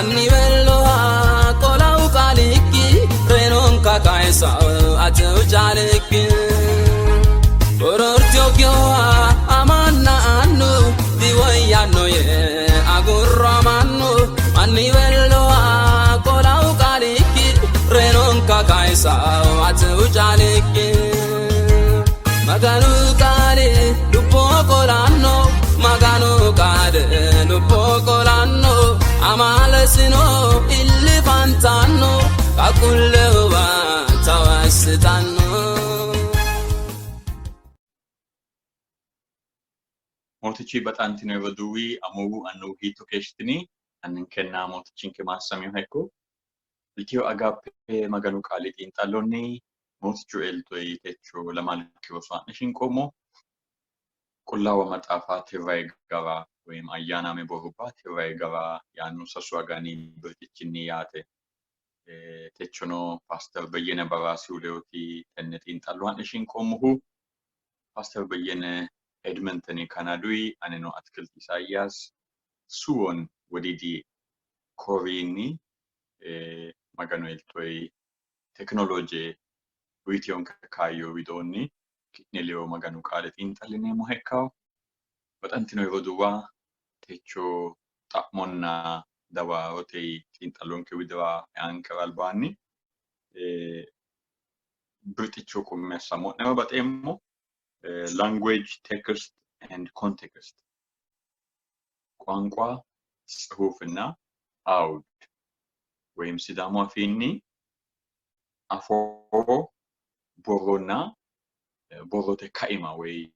Manniweelloha qolau qaalikki reenonka kayisa atew caalikki Borortiyokkiha amanna annu diwoyyanno yee agurro mannu Manniweelloha qolau qaalikki reenonka kayisa atew caalikki Maganu qaali lubbo qolanno Maganu qaali lubbo qolanno Amaalesino illifantanno qaaqquullewa tawassitanno. Mootichi baxantino roduuwi, amuwu, annuwu hiitto keeshshitini? Anninkenna Mootichinke maassaminoha ikko. Itiyo Agaappe Maganu Qaali xiinxallonni Mootichu elto techo lamalki roso ha'ne shinqoommo. Qullaawa Maxaafa tirrayi gara woyim ayyaanaame borrubba tirrayi gara yaanno sasu agani birxichinni yaate. Techono Paaster Beyyene Baraasihu ledooti tenne xiinxallo ha'ne shinqoommohu. Paaster Beyyene Edmenteni Kanaaduyi, anino Atikilt Isaayyaas Suwon Wodiidi Kooriyinni Maganu eltoyi tekinolooje uyitinonke kaayyo widoonni ki'ne ledo Maganu qaale xiinxallineemmoha ikkanno. Baxantino roduuwa techo xa'monna dawarote xiinxallonke widira eankera albaanni birxicho qummi assammo'nera baxeemmo. Language, text and context ቋንቋ ጽሁፍና አውድ ወይም Sidaamu Afiinni afoo borronna borrote kaima woy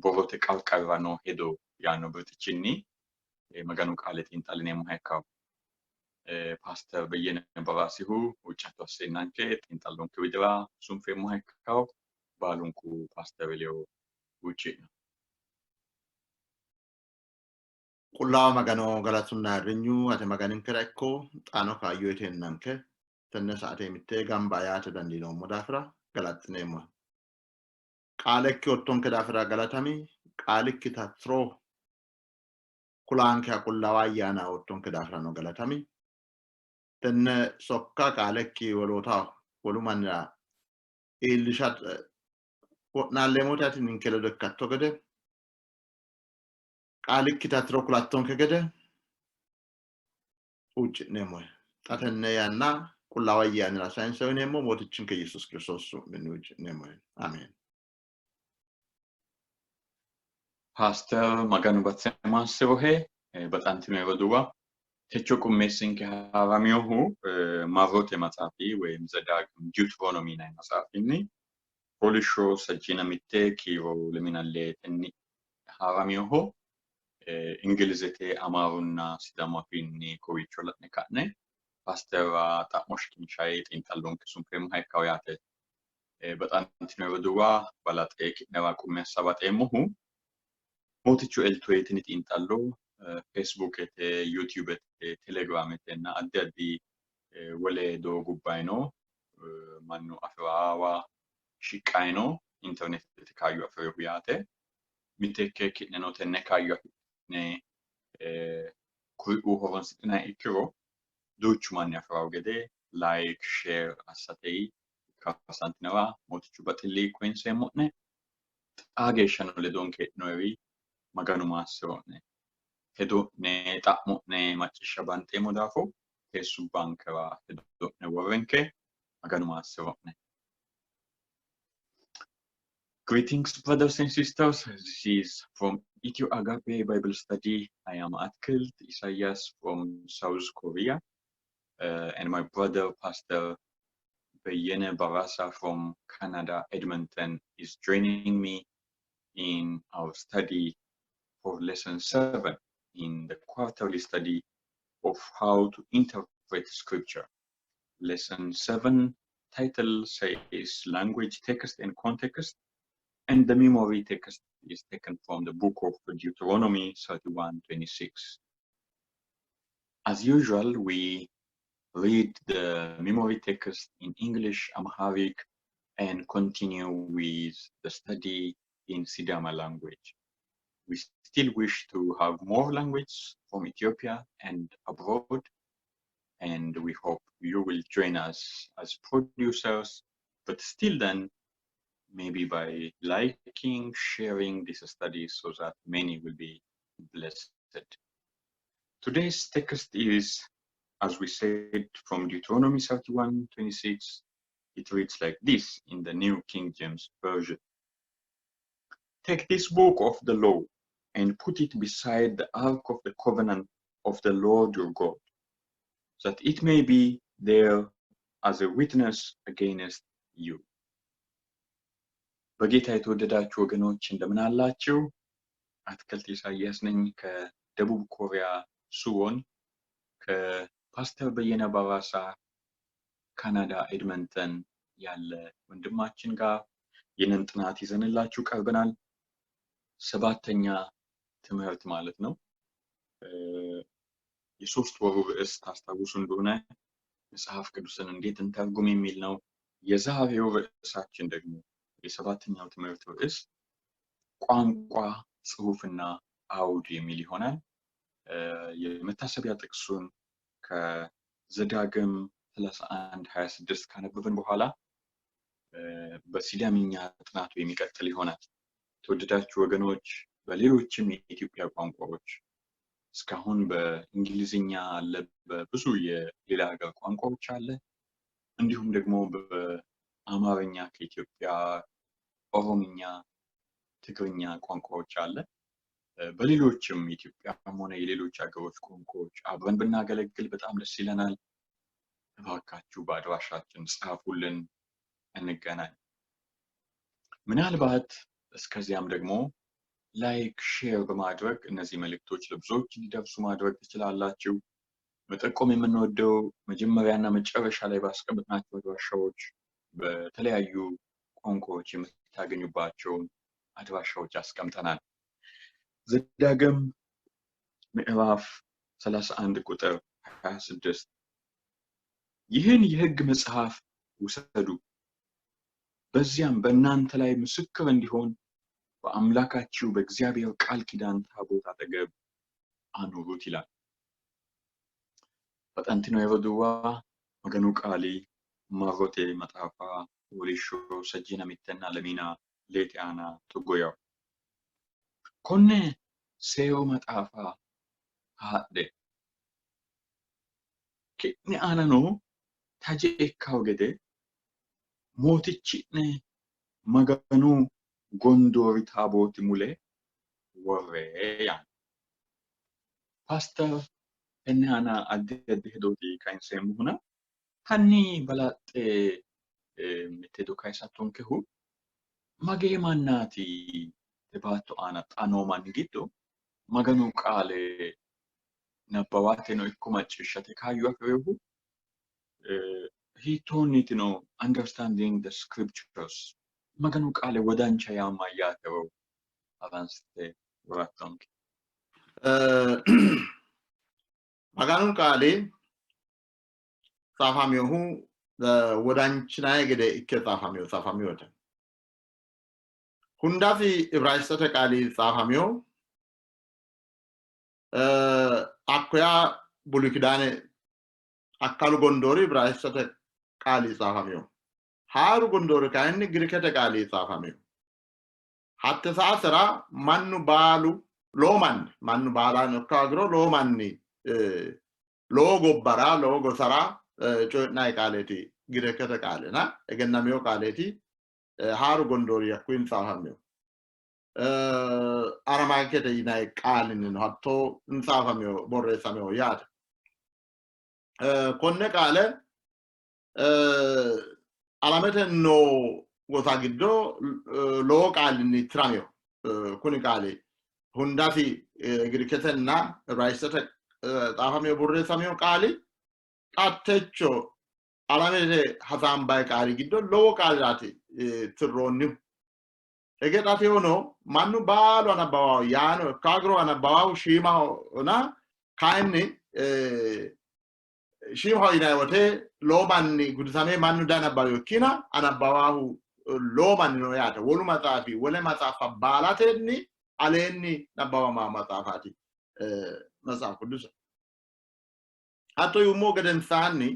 borrote qarqarira noo hedo yaanno birxichinni Maganu qaale xiinxallineemmoha ikkanno. Paaster Beyyene Baraasihu huuccatto asseennanke xiinxallonke widira sunfeemmoha ikkanno. Baalunku Paaster ledo huucci'no. Qullaawa Magano galatunna ayirrinyu ate Maganinkera ikko, xaano kaayyo uyiteennanke tenne saate mittee gamba yaate dandiinoommo daafira galaxxineemmohe. Qaalekki oottonke daafira galatami, qaalikki tattiro kulaankeha Qullaawa Ayyaana oottonke daafirano galatami. Tenne sokka qaalekki wolootaho wolu mannira iillisha wo'naalleemmoti ati ninke ledo ikkatto gede qaalikki tattiro kulattonke gede huucci'neemmohe. Xa tenne yanna Qullaawu Ayyaanira sayinse uyineemmo Mootichinke Yesuus Kiristoosi su'minni huucci'neemmohe. Ameen. Paaster Maganu batse maassirohe baxantino roduuwa techo qummeessinke haaraminohu marrote maxaafi woyim Zedaagim Deuteronomy yinanni maxaafinni fooliishsho sajjiina mitte kiiro leminalleetenni haaraminoho. Ingilizete, Amaarunna Sidaamu afiinni kowiicho la'ne ka'ne paasterra xa'mo shiqinshayi xiinxallonke sunfeemmoha ikkawo yaate. Baxantino roduuwa balaxe ki'nera qummi assa baxeemmohu Mootichu eltoe tini xiinxallo Feesbuukete, Yuutiyubete, Telegiraametenna addi addi wole doogubbayino mannu afi'rawa shiqqayino interneetete kaayyo afi'rinohu yaate. Miteekke ki'neno tenne kaayyo afidhine kuriuu horonsidhinanni ikkiro duuchu manni afi'rawo gede like, share assate karsantinawa Mootichu baxilli koyinseemmo'ne. Xaa geeshshano ledonke heedhinoyeri Maganu maassiro'ne. Hedo'ne, xa'mo'ne macciishsha banxeemmo daafo teessubbankera hedo'ne worrenke. Maganu maassiro'ne. Greetings, brothers and sisters. This is from Ethio Agape Bible Study. I am Atkilt Isaias from South Korea, and my brother, Pastor Beyene Barasa from Canada, Edmonton, is joining me in our study for lesson 7 in the quarterly study of how to interpret scripture. Lesson 7 title says language, text, and context, and the memory text is taken from the book of Deuteronomy 31:26. As usual, we read the memory text in English, Amharic, and continue with the study in Sidama language. We still wish to have more language from Ethiopia and abroad. And we hope you will join us as producers, but still then, maybe by liking, sharing this study so that many will be blessed. Today's text is, as we said, from Deuteronomy 31:26. It reads like this in the New King James Version. Take this book of the law and put it beside the ark of the covenant of the Lord your God, that it may be there as a witness against you. በጌታ የተወደዳችሁ ወገኖች፣ እንደምን አላችሁ? አትክልት ኢሳያስ ነኝ ከደቡብ ኮሪያ ሱዎን፣ ከፓስተር በየነ ባራሳ ካናዳ ኤድመንተን ያለ ወንድማችን ጋር ይህንን ጥናት ይዘንላችሁ ቀርበናል። ሰባተኛ ትምህርት ማለት ነው። የ3 ወሩ ርዕስ ታስታውሱ እንደሆነ መጽሐፍ ቅዱስን እንዴት እንተርጉም የሚል ነው። የዛሬው ርዕሳችን ደግሞ የሰባተኛው ትምህርት ርዕስ ቋንቋ፣ ጽሑፍና አውድ የሚል ይሆናል። የመታሰቢያ ጥቅሱን ከዘዳግም 31:26 ካነበብን በኋላ በሲዳምኛ ጥናቱ የሚቀጥል ይሆናል። ተወደዳችሁ ወገኖች፣ በሌሎችም የኢትዮጵያ ቋንቋዎች፣ እስካሁን በእንግሊዝኛ አለ፣ በብዙ የሌላ ሀገር ቋንቋዎች አለ። እንዲሁም ደግሞ በአማርኛ ከኢትዮጵያ፣ ኦሮምኛ፣ ትግርኛ ቋንቋዎች አለ። በሌሎችም ኢትዮጵያም ሆነ የሌሎች ሀገሮች ቋንቋዎች አብረን ብናገለግል በጣም ደስ ይለናል። እባካችሁ በአድራሻችን ጻፉልን፣ እንገናኝ። ምናልባት እስከዚያም ደግሞ like፣ share በማድረግ እነዚህ መልእክቶች ለብዙዎች እንዲደርሱ ማድረግ ትችላላችሁ። መጠቆም የምንወደው መጀመሪያና መጨረሻ ላይ ባስቀመጥናቸው አድራሻዎች በተለያዩ ቋንቋዎች የምታገኙባቸውን አድራሻዎች አስቀምጠናል። ዘዳግም ምዕራፍ 31 ቁጥር 26፣ ይህን የሕግ መጽሐፍ ውሰዱ፣ በዚያም በእናንተ ላይ ምስክር እንዲሆን በአምላካችሁ በእግዚአብሔር ቃል ኪዳን ታቦት አጠገብ አኑሩት ይላል። Baxantino roduuwa, Maganu qaali marrote maxaafa fooliishsho sajjiina mittenna lemiina leete aana togo yawo. Konne seeru maxaafa haadhe, ki'ne aanano taje ikkawo gede Mootichi'ne Maganu gondoori taabooti mule worre yaanno. Paaster, tenne aana addi addi hedooti kayinseemmohuna, hanni balaxxe mitte hedo kayisattonkehu, magee mannaati baatto aana xa noo manni giddo Maganu qaale nabbawateno ikko macciishshate kaayyo afi'rinohu? Hiittoonniitino understanding the scriptures, Maganu qaale wodancha yaa mayyaatero haransite worattonke. Maganu qaali xaafaminohu wodanchinanni gede ikke xaafamino xaafaminote. Hundasi Ibraayisxete qaali xaafamino, hakkoya Buluy Kidaane akkalu gondoori Ibraayisxete qaali xaafamino. Haaru gondoori kayinni Girikete qaali xaafamino. Hatte saatera mannu baalu, lowo manni, mannu baalano ikka hoogiro lowo manni, lowo gobbara, lowo gosara coyi'nanni qaaleeti Girikete qaalena egennamino qaaleeti haaru gondoori hakkuyi xaafamino. Aramaayikete yinanni qaalinni hatto xaafamino, borreessamino yaate. Konne qaale alamete noo gosa giddo lowo qaalinni tiramino. Kuni qaali hundasi Giriketenna Ibraayisxete xaafamino, borreessamino qaali xattecho alamete hasaambayi qaali giddo lowo qaaliraati tirroonnihu. Hege xatehono mannu baalu anabbawaho, yaano ikkaagiro anabbawahu shiimahona, kayinni shiimaho yinanni wote lowo manni gudisame mannu danabbawi ikkina anabbawahu lowo manni no yaate. Wolu maxaafi wole maxaafa baalatenni aleenni nabbawama maxaafaati Matsaaf Quddusa. Hatto yuummo gedensaanni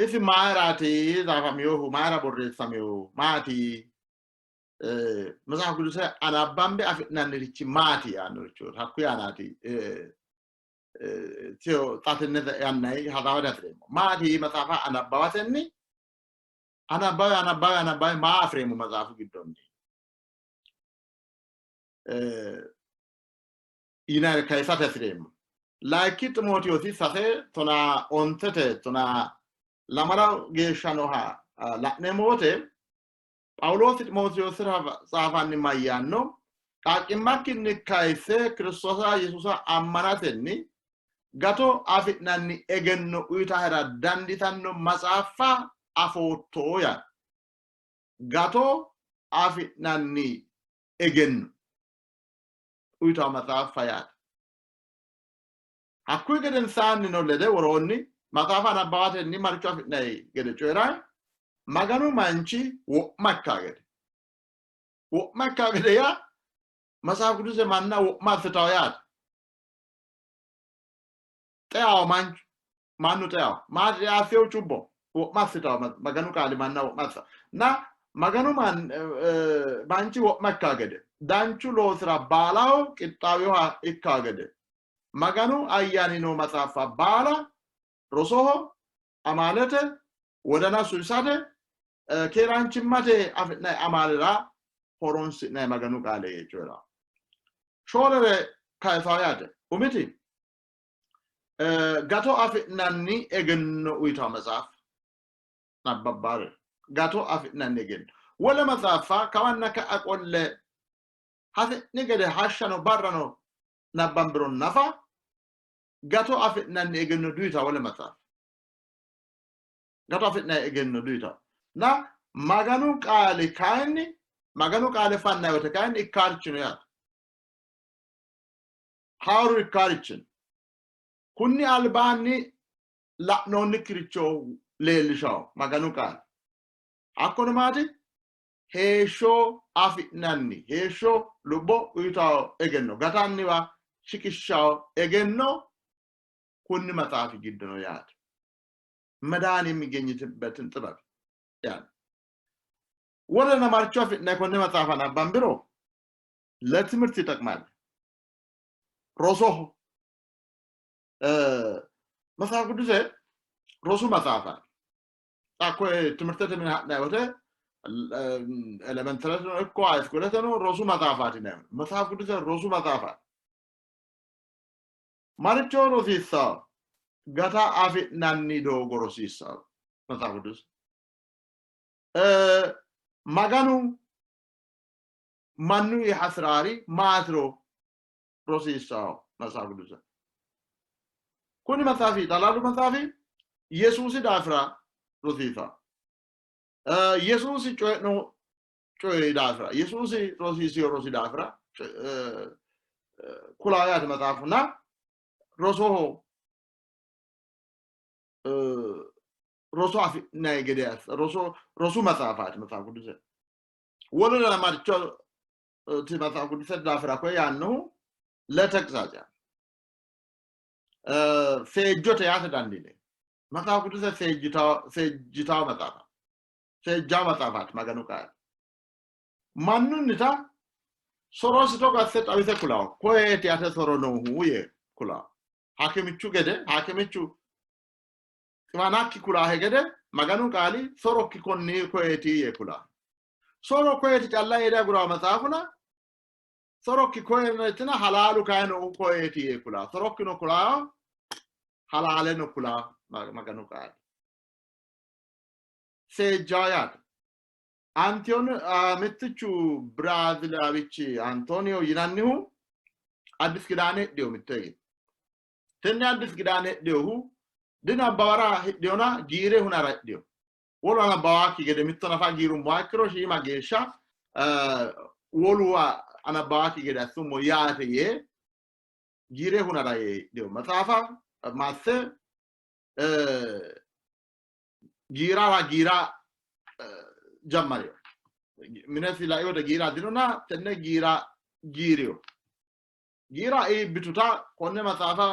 isi mayiraati xaafaminohu mayira borreessaminohu maati መጽሐፍ ቅዱስ አናባምቤ afi'nannirichi maati yaannorichooti hakkuyi aanaati xa tenne yannanni hasaawa dihasi'reemmo maati maxaafa anabbawatenni anabbawe anabbawe anabbawe maa afi'reemmo maxaafu giddonni yinannire kayisate hasi'reemmo layinki Ximootewoosi sase tonaa ontete tonaa lamala geeshsha nooha la'neemmo wote Phaawuloosi Ximootewoosira tsaafanni mayyaanno? Qaaqqimmakkinni kayisse Kiristoosa Yesuusa ammanatenni gato afi'nanni egenno uyitahera dandiitanno matsaaffa afootto yaanno. Gato afi'nanni egenno uyitanno matsaaffa yaate. Hakkuyi gedensaannino lede woroonni maxaafa nabbawatenni marcho afi'nanni gede coyi'ranni Maganu manchi wo'ma ikkaa gede. Wo'ma ikkaa gede yaa Matsaaf Qiduse manna wo'ma assitawo yaate. Xeawo manchu mannu xeawo maati xeaseyo cubbo wo'ma assitawo Maganu qaali manna wo'ma assitawo. Na Maganu manchi wo'ma ikkaa gede danchu loosira baalaho qixxaawiyoha ikkaa gede Maganu ayyaani noo maxaaffa baala rosoho, amaalete, wodana suwisate, keeraanchimmate afi'nanni amaalera horoonsi'nanni Maganu qaale yee coyi'ranno. Shoolere kayisawo yaate. Umiti gato afi'nanni egenno uyitanno maxaafa nabbabbaare gato afi'nanni egenno. Wole maxaaffa kawanna ka'a qolle hasi'ni gede hashshano barrano nabbambiro nafa gato afi'nanni egenno duyita wole maxaafa gato afi'nanni egenno duyita na Maganu qaali kayinni Maganu qaale fannanni wote kayinni ikkaarichino yaate haaru ikkaarichino kunni albaanni la'noonnikkiricho leellishawo Maganu qaali hakkono maati heeshsho afi'nanni heeshsho lubbo uyitawo egenno gatanniwa shiqishshawo egenno kunni maxaafi giddo no yaate መዳን የሚገኝበትን ጥበብ ያ ወለነ marcho afi'nanni konne maxaafa nabbambiro ለትምህርት ይጠቅማል። rosoho መጽሐፍ ቅዱስ rosu maxaafa xa ትምህርtete mine ha'nanni wote elementarete ikko high schoolete rosu maxaafaati yinanni መጽሐፍ ቅዱስ rosu maxaafaati maricho rosiissawo gata afi'nanni doogo rosiissawo መጽሐፍ ቅዱስ Maganu mannu hasi'raari maatiro rosiissawo መጽሐፍ ቅዱስ kuni maxaafi xalalu maxaafi Yesuusi daafira rosiisawo Yesuusi coyi'no coyi daafira Yesuusi rosiisiyo rosi daafira kulawo yaate maxaafuna rosoho roso afi'nanni gede roso rosu maxaafaati መጽሐፍ ቅዱስ wolu maricho መጽሐፍ ቅዱስ daafira koye yaannohu ለተግሳጽ seejjote yaate dandiineemmo መጽሐፍ ቅዱስ seejjitawo maxaafa seejjawo maxaafaati Maganu qaali mannunnita sorosi togo asse xawise kulawo koyeeti ate soro noohu yee kulawo hakimichu gede hakimichu xiwanakki kulaahe gede Maganu qaali sorokki konni koyeeti yee kulawo soro koyeeti calla yee diagurawo maxaafuna sorokki koyeetina halaalu kayi noohu koyeeti yee kulawo sorokkino kulawo halaaleno kulawo Maganu qaali seejjawo yaate Antonio mittichu Biraazilawichi Antonio yinannihu Addis Kidaane hidhiyo mitto hige tenne Addis Kidaane hidhiyohu dinabbawara hidhiyona giire hunara hidhiyo wolu anabbawaakki gede mitto nafa giirummoha ikkiro shiima geeshsha wolu anabbawaakki gede assummo yaate yee giire hunara yee hidhiyo maxaafa masse giirara giira jammariyo minesi lai wote giira dinona tenne giira giiriyo giira iibbituta konne maxaafa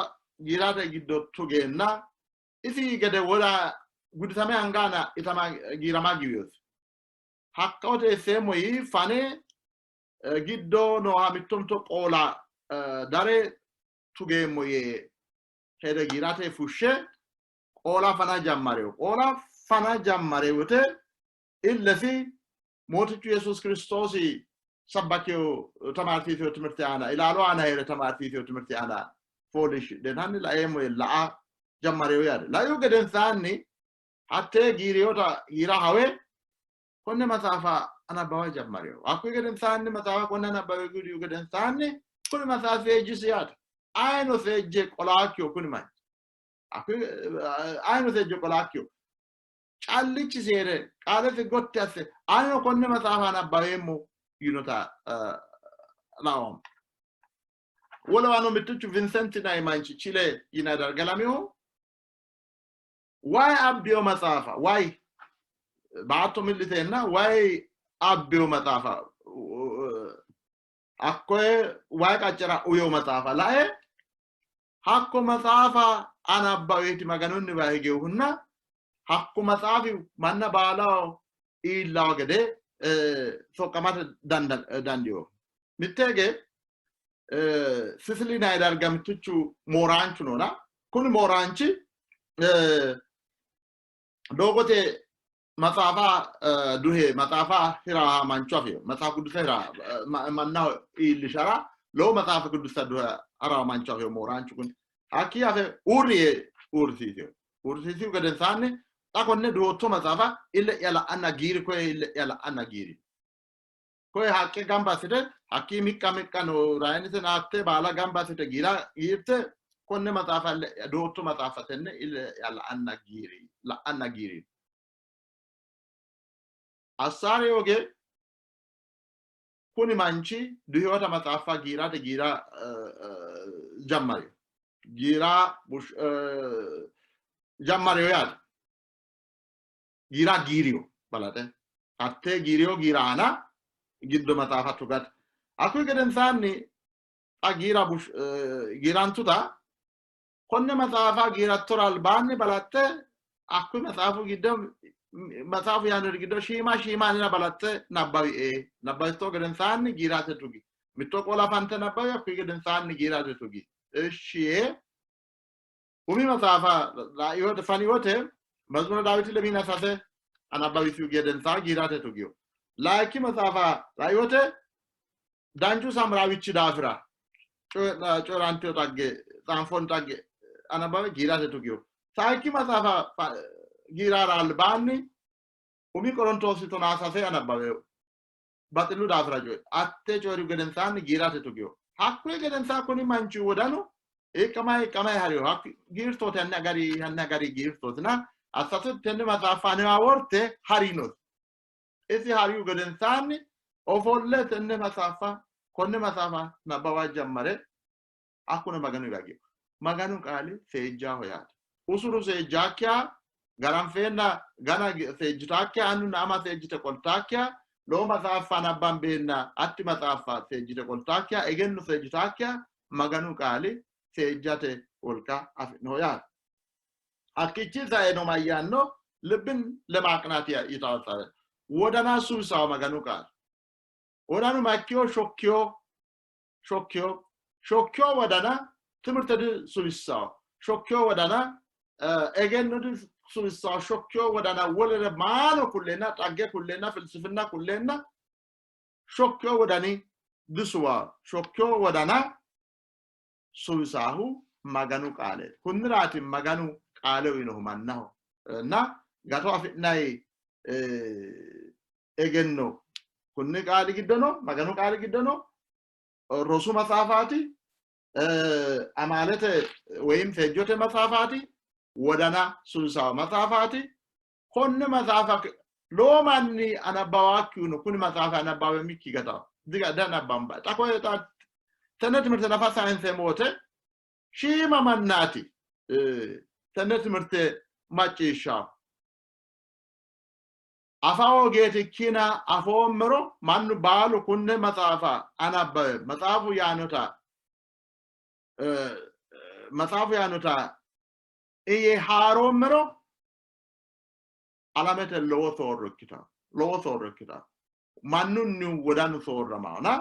giirate giddo tugeenna isi gede wola gudisame anga aana itama giirama giwiyosi. Hakkawote eesseemmo yii fane giddo nooha mitto mitto qoola dare tugeemmo yee hede giirate fushshe qoola fana jammareyo. Qoola fana jammare wote illesi Mootichu Yesuus Kiristoosi sabbakiyo tamaarsiisiyo timirte aana ilaalu aana hee're tamaarsiisiyo timirte aana fooliishshidhe hanni laeemmo yee la'a jammareyo yaate. Laihu gedensaanni hattee giiriyota giira hawe konne maxaafa anabbawa jammareyo. Hakkuyi gedensaanni maxaafa konne anabbawe gudihu gedensaanni kuni maxaafi seejjisi yaate. Ayino seejje qolaakkiyo kuni manchi. Ayino seejje qolaakkiyo. Callichisi hee're qaalesi gotti asse anino konne maxaafa nabbaweemmo yiinota laoommo. Wolewano mittichu Vincent yinanni manchi Chile yinanni darga ilaminohu wayi abbiyo maxaafa wayi baatto milliteenna wayi abbiyo maxaafa hakkoye wayi qaccera uyiyo maxaafa lae Hakko maxaafa anabbaweeti Maganunniwa higinohunna hakku maxaafi manna baalaho iillawo gede soqqamate dandiino. Mitte hige Sisili yinanni darga mittichu mooraanchu noona, kuni mooraanchi doogote maxaafa duhe maxaafa hiraaha mancho afino. Maxaafa qiddusa hiraaha mannaho iillishara lowo maxaafa qiddusa duhe haraha mancho afino mooraanchu kun. Hakkii afe uurri yee uurrisiisino. Uurrisiisihu gedensaanni xa konne duhootto maxaafa ille'ya la'anna giiri koye ille'ya la'anna giiri. Koye haqqe gamba assite hakkii miqqa miqqa no rayinise naatte baala gamba assite giira giirte konne maxaafa ille'ya duhootto maxaafa tenne ille'ya la'anna giiri la'anna giiri. Assaare yoge kuni manchi duhiwata maxaafa giirate giira jammari giira jammariyo yaate giira giiriyo balaxe hattee giiriyo giira aana giddo maxaafa tugate hakkuyi gedensaanni xa giira giirantuta konne maxaafa giirattora albaanni balaxxe hakkuyi maxaafu giddo maxaafu yaannori giddo shiima shiima anera balaxxe nabbawie nabbawitto gedensaanni giirate tugi mitto qoola fante nabbawi hakkuyi gedensaanni giirate tugi እሺ yee umi maxaafa fani wote መዝሙረ ዳዊት ለሚና sase anabbawisihu gedensaa giirate tugiyo layinki maxaafa lai wote danchu Samiraawichi daafira coyi'rantiyo xagge xaanfoonni xagge anabbawe giirate tugiyo sayikki maxaafa giirara albaanni umi Qorontoosi 13 anabbawe baxillu daafira coyi atte coyi'rihu gedensaanni giirate tugiyo hakkuyi gedensaa kuni manchi wodanu hiiqqamayi hiiqqamayi hariyo giirtooti hanni agari hanni agari giirtootina assatu tenne maxaafa anewa worte harinosi isi harihu gedensaanni ofolle tenne maxaafa konne maxaafa nabbawa jammare hakkuno Maganu yagio Maganu qaali seejjaho yaate usuru seejjaakkiha garanfeenna gana seejjitaakkiha annunna ama seejjite qoltaakkiha lowo maxaafa nabbambeenna atti maxaafa seejjite qoltaakkiha egenno seejjitaakkiha Maganu qaali seejjate wolqa afi'noho yaate. Hakkiichi saeno mayyaanno ልብን ለማቅናት ይታወሳል። ወደና suwisawo Maganu qaali wodanu makkiyo shokkiyo shokkiyo shokkiyo wodana timirte suwissawo shokkiyo wodana egenno suwissawo shokkiyo wodana wolere maano kulleenna xagge kulleenna filsifina kulleenna shokkiyo wodani disuwawo shokkiyo wodana suwisaahu Maganu qaaleeti. Kunniraati Maganu qaale uyinohu mannaho እና gato afi'nayi egenno kunni qaali giddo no Maganu qaali giddo no rosu maxaafaati amaalete woyim seejjote maxaafaati wodana suwisawo maxaafaati konne maxaafa lowo manni anabbawaakkihu no kuni maxaafi anabbawe mikki gatawo dianabbamba xa koye xa tenne timirte nafa sayinseemmo wote shiima mannaati tenne timirte macciishshawo afa hoogeetikkina afoommero mannu baalu kunne maxaafa anabbawe maxaafu yaanota Maxaafu yaannota iye haaroommero alamete lowo soorro ikkitanno, lowo soorro ikkitanno. Mannunni wodanu soorramaona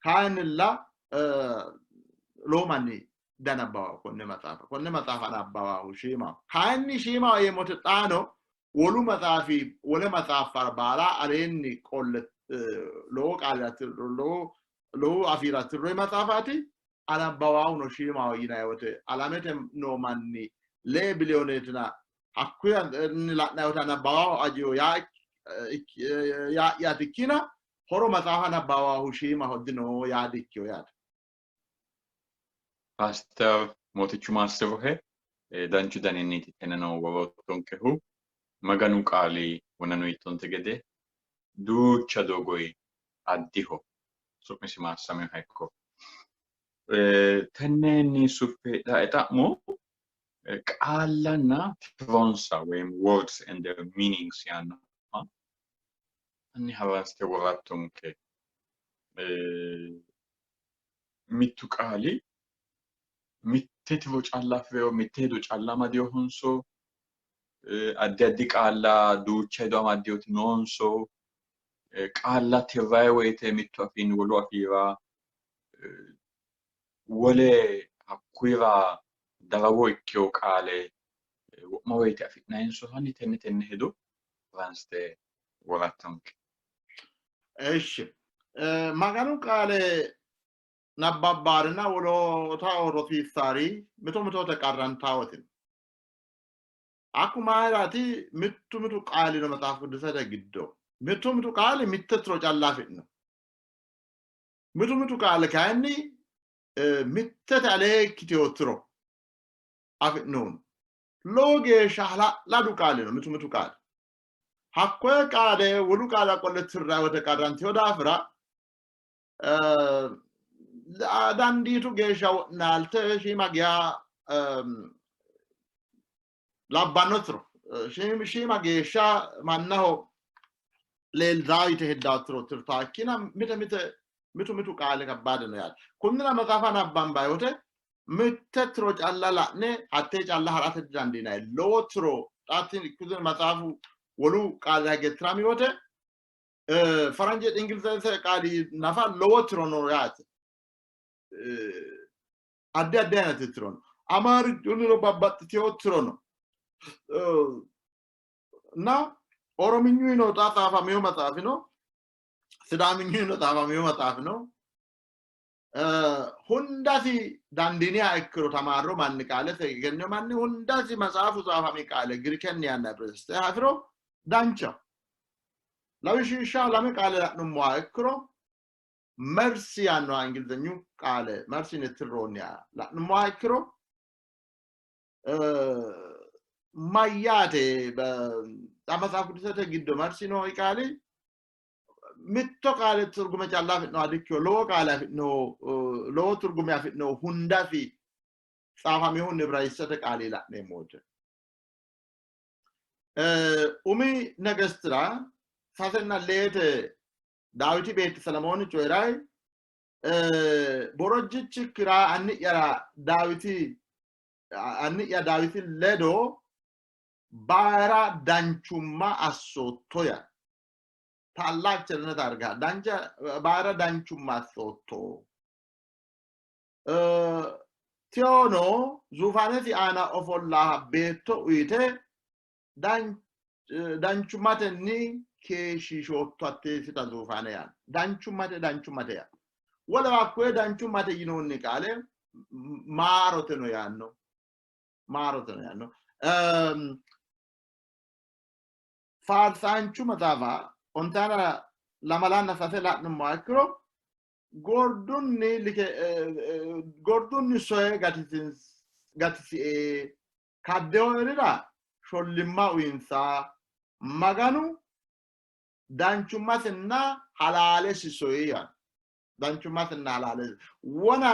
kayinnilla lowo manni danabbawa konne maxaafa, konne maxaafa nabbawahu shiimaho. Kayinni shiimaho yeemmote xaano wolu maxaafi wole maxaaffara baala aleenni qolle lowo qaalira lowo lowo afiira tirroyi maxaafaati. Anabbawahuno shiimaho yinanni wote alamete noo manni 2 biliyooneetina hakkuyi la'nanni wote anabbawahu ajiyo yaa'yaati ikkina horo maxaafa nabbawahu shiimaho dino yaa dikkiyo yaate. Paaster Mootichu maassirohe, danchu daninniiti tenneno woroottonkehu. Maganu qaali wonano yiittonte gede duucha doogoyi addiho, su'misi maassaminoha ikko. Tennenni suffe heedhae xa'mo qaallanna tironsa woyim words and their meanings yaannoha hanni haransite worattonke. Mittu qaali mitte tiro calla afi'rino, mitte hedo calla amadinohonso, addi addi qaalla duucha hedo amaddinoti noonso, qaalla tirranni woyite mittu afiinni wolu afiira wole hakkuyira darawo ikkino qaale wo'ma woyite afi'nanninso hanni tenne tenne hedo haransite worattonke. Eshi Maganu qaale nabbabbarinna wolootaho rosiissari mito mitoote qarrantaawoti. Hakku mayiraati? Mittu mitu qaali no Maxaafu Qidduusete giddo. Mittu mitu qaali mitte tiro calla afi'no. Mitu mitu qaali kayinni mittete alee ikkitino tiro afi'nohu. Lowo geeshsha hala'ladu qaali no mitu mitu qaali. Hakkoye qaale wolu qaala qolle tirra wote qarrantino daafira dandiitu geeshsha wo'naalte shiima geya labbanno tiro shiima geeshsha mannaho leeltaa yite heddaa tiro tirtaa ikkina mite mite mitu mitu qaali kabbaade no yaate. Kunnira maxaafa nabbambayi wote mitte tiro calla la'ne hattee calla ha'rate didandiinanni. Lowo tiro xaatti maxaafu wolu qaalira hige tirami wote faranje Ingilizete qaali nafa lowo tiro no yaate. Addi addi ayinati tiro no. Amaarichunnino babbaxxitino tiro no. Na Orominyuno xa xaafamino maxaafi no. Sidaaminyuno xaafamino maxaafi no. Hundasi dandiiniha ikkiro tamaarro manni qaale egenno manni hundasi maxaafu xaafami qaale Girikenni yanna Ibirayisxete hafiro danchaho. Lawishshaho lame qaale la'nummoha ikkiro mersi yaannoha Ingilizenyu qaale mersi yine tirroonniha la'nummoha ikkiro mayyaate xa Maxaafu Qidduusete giddo mersi noo qaali mitto qaale turgume calla afi'noha dikkino, lowo qaale afi'no, lowo turgume afi'no hundasi xaafamihunni Ibrayisxete qaali la'neemmo wote. Umi Negestira 6 leete Daawiti beetti Selemooni coyi'ray borojjichikkira anni'yara Daawiti anni'ya Daawiti ledo bayira danchumma assootto yaa ታላቅ ቸርነት አድርገሃል። ዳንቻ bayira danchumma assootto. Tewono zuufaanesi aana ofollaha beetto uyite danchummatenni keeshshiishootto hatteessita zuufaane yaanno. Danchummate danchummate yaanno. Wolewa hakkoye danchummate yinoonni qaale maaroteno yaanno. Maaroteno yaanno. Faarsaanchu maxaafa 53 la'nummoha ikkiro gordunni like gordunni soye gatisie kaddeoerira shollimma uyinsa Maganu danchummasinna halaalesi soyi yaanno. Danchummasinna halaalesi wona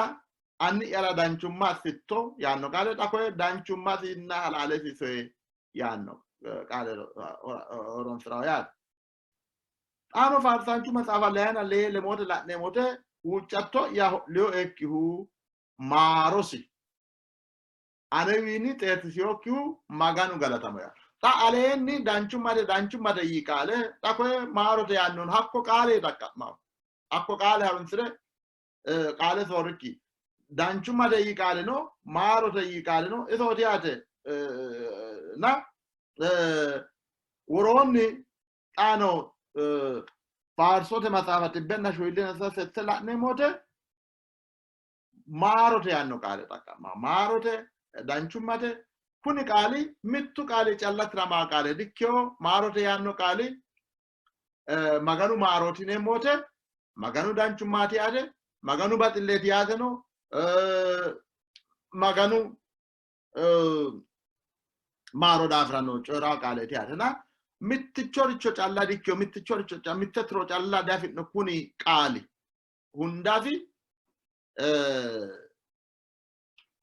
anni'yara danchumma assitto yaanno qaale xa koye danchummasinna halaalesi soyi yaanno qaale horonsi'rawo yaate. Xaano faarsaanchu maxaafa 2 lemote la'neemmote huuccatto'ya ho'liyoekkihu maarosi. Anewiinni xeertisinokkihu Maganu galatamo yaanno. Xa aleenni danchummate danchummate yii qaale xa koye maarote yaannohu hakko qaale xaqqa'maho. Hakko qaale harunsire qaale soorrikki danchummate yii qaaleno maarote yii qaaleno isooti yaate na woroonni xaano faarsote maxaafa xibbenna shoyillenna sette la'neemmo wote maarote yaanno qaale xaqqa'ma maarote danchummate kuni qaali mittu qaali calla tiramaa qaale dikkeo maarote yaanno qaali Maganu maarooti yineemmo wote Maganu danchummaati yaate Maganu baxilleeti yaateno Maganu maaro daafira no coyi'raa qaaleeti yaatena mittichoricho calla dikkeo mittichoricho mitte tiro calla diafi'no kuni qaali hundasi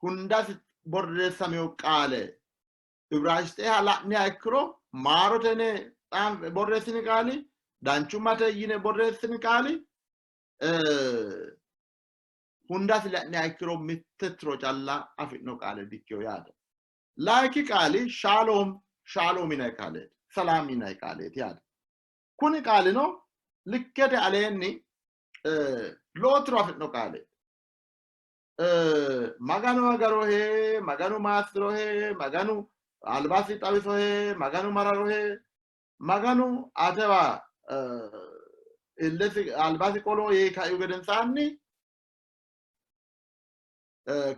hundasi borreessamino qaale Ibraayisxeha la'niha ikkiro maarote yine borreessini qaali danchummate yine borreessini qaali hundasi la'niha ikkiro mitte tiro calla afi'no qaale dikkino yaate. Layinki qaali shaaloom shaaloom yinanni qaaleeti. Salaam yinanni qaaleeti yaate. Kuni qaalino likkete aleenni lowo tiro afi'no qaaleeti. Maganu agarohe, Maganu maassirohe, Maganu albasi xawisohe, Maganu mararohe, Maganu atewa illesi albasi qolo yee kaihu gedensaanni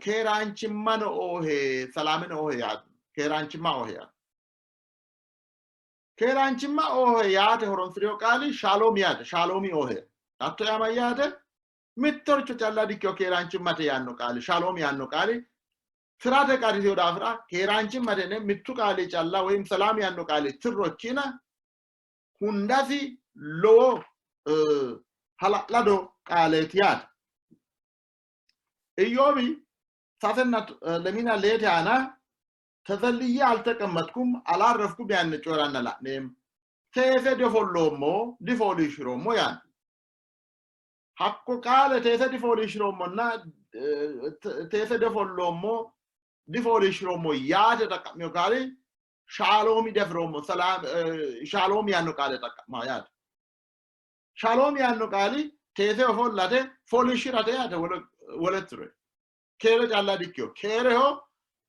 keeraanchimmano oohe, salaameno oohe yaate. Keeraanchimma oohe yaate. Keeraanchimma oohe yaate horonsi'rino qaali shaaloomi yaate. Shaaloomi oohe. Hatto yaa mayyaate? Mittoricho calla dikkino keeraanchimmate yaanno qaali, shaaloomi yaanno qaali tirate qarrisino daafira keeraanchimmate yine mittu qaali calla woyim salaam yaanno qaali tirro ikkina hundasi lowo hala'lado qaaleeti yaate. Iyyoobi sasenna lemina leete aana ተዘልዬ አልተቀመጥኩም አላረፍኩም ያንን coyi'ranna la'neemmo. Teese difolloommo difooliishshiroommo yaanno. Hakko qaale teese difooliishshiroommonna teese difolloommo difooliishshiroommo yaate xaqqa'mino qaali shaaloomi diafiroommo shaaloomi yaanno qaale xaqqa'maa yaate. Shaaloomi yaanno qaali teese ofollate fooliishshirate yaate wole tire. Keere calla dikkino. Keereho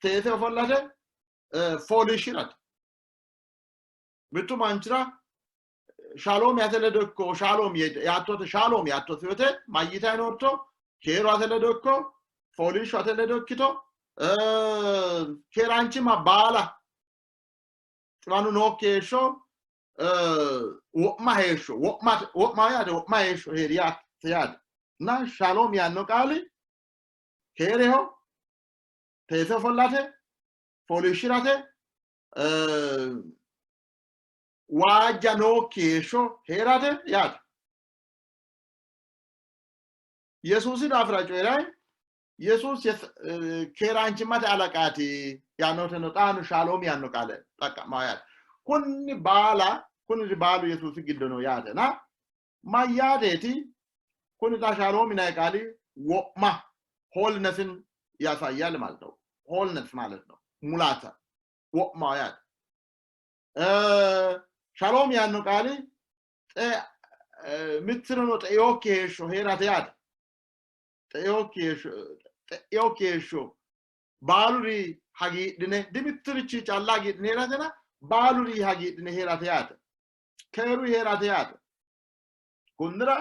teese ofollate fooliishshirate. Mittu manchira shaaloomi ate ledo ikko shaaloomi yaattote shaaloomi yaattote wote mayyitayi nootto keeru ate ledo ikko fooliishsho ate ledo ikkito keeraanchimma baala xiwanu nookki heeshsho wo'ma heeshsho wo'ma yaate wo'ma heeshsho heeri yaate yaate na shaaloomi yaanno qaali keereho teese ofollate fooliishshirate waajja nookki heeshsho hee'rate yaate. Yesuusi daafira coyi'ray Yesuus keeraanchimmate alaqaati yaannoteno xaano shaaloomi yaanno qaale xaqqa'maa yaate. Kunni baala kunni baalu Yesuusi giddo no yaate na mayyaateeti kuni xa shaaloomi yinanni qaali wo'ma hoolnesin ያሳያል ማለት ነው። ሆልነስ ማለት ነው። ሙላተ wo'ma yaate. Shaloom yaanno qaali mittirino xe'iyokki heeshsho hee'rate yaate. Xe'iyokki heeshsho baaluri hagiidhine dimittirichi calla hagiidhine hee'ratena baaluri hagiidhine hee'rate yaate. Keeru hee'rate yaate. Kunnira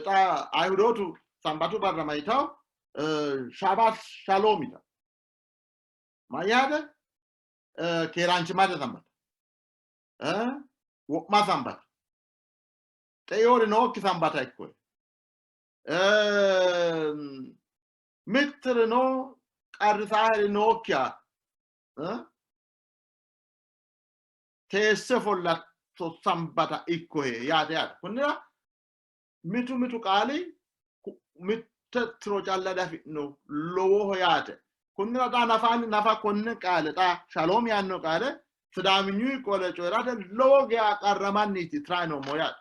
xa Ayihudootu Sambatu barra mayitawo Shabaat Shaloom yitawo. Mayyaate? Keeraanchimmate sambata. Wo'ma sambata. Xe'iyori nookki sambata ikkoe. Mittirino qarrisaaheri nookkiha teesse follatto sambata ikkohe yaate yaate. Kunnira mitu mitu qaali mitte tiro calla diafi'no lowoho yaate. Kunnira xa nafaanni nafa konne qaale xa shaloom yaanno qaale Sidaaminyuyi qole coyi'rate lowo geya qarramanniiti tirayi noommohu yaate.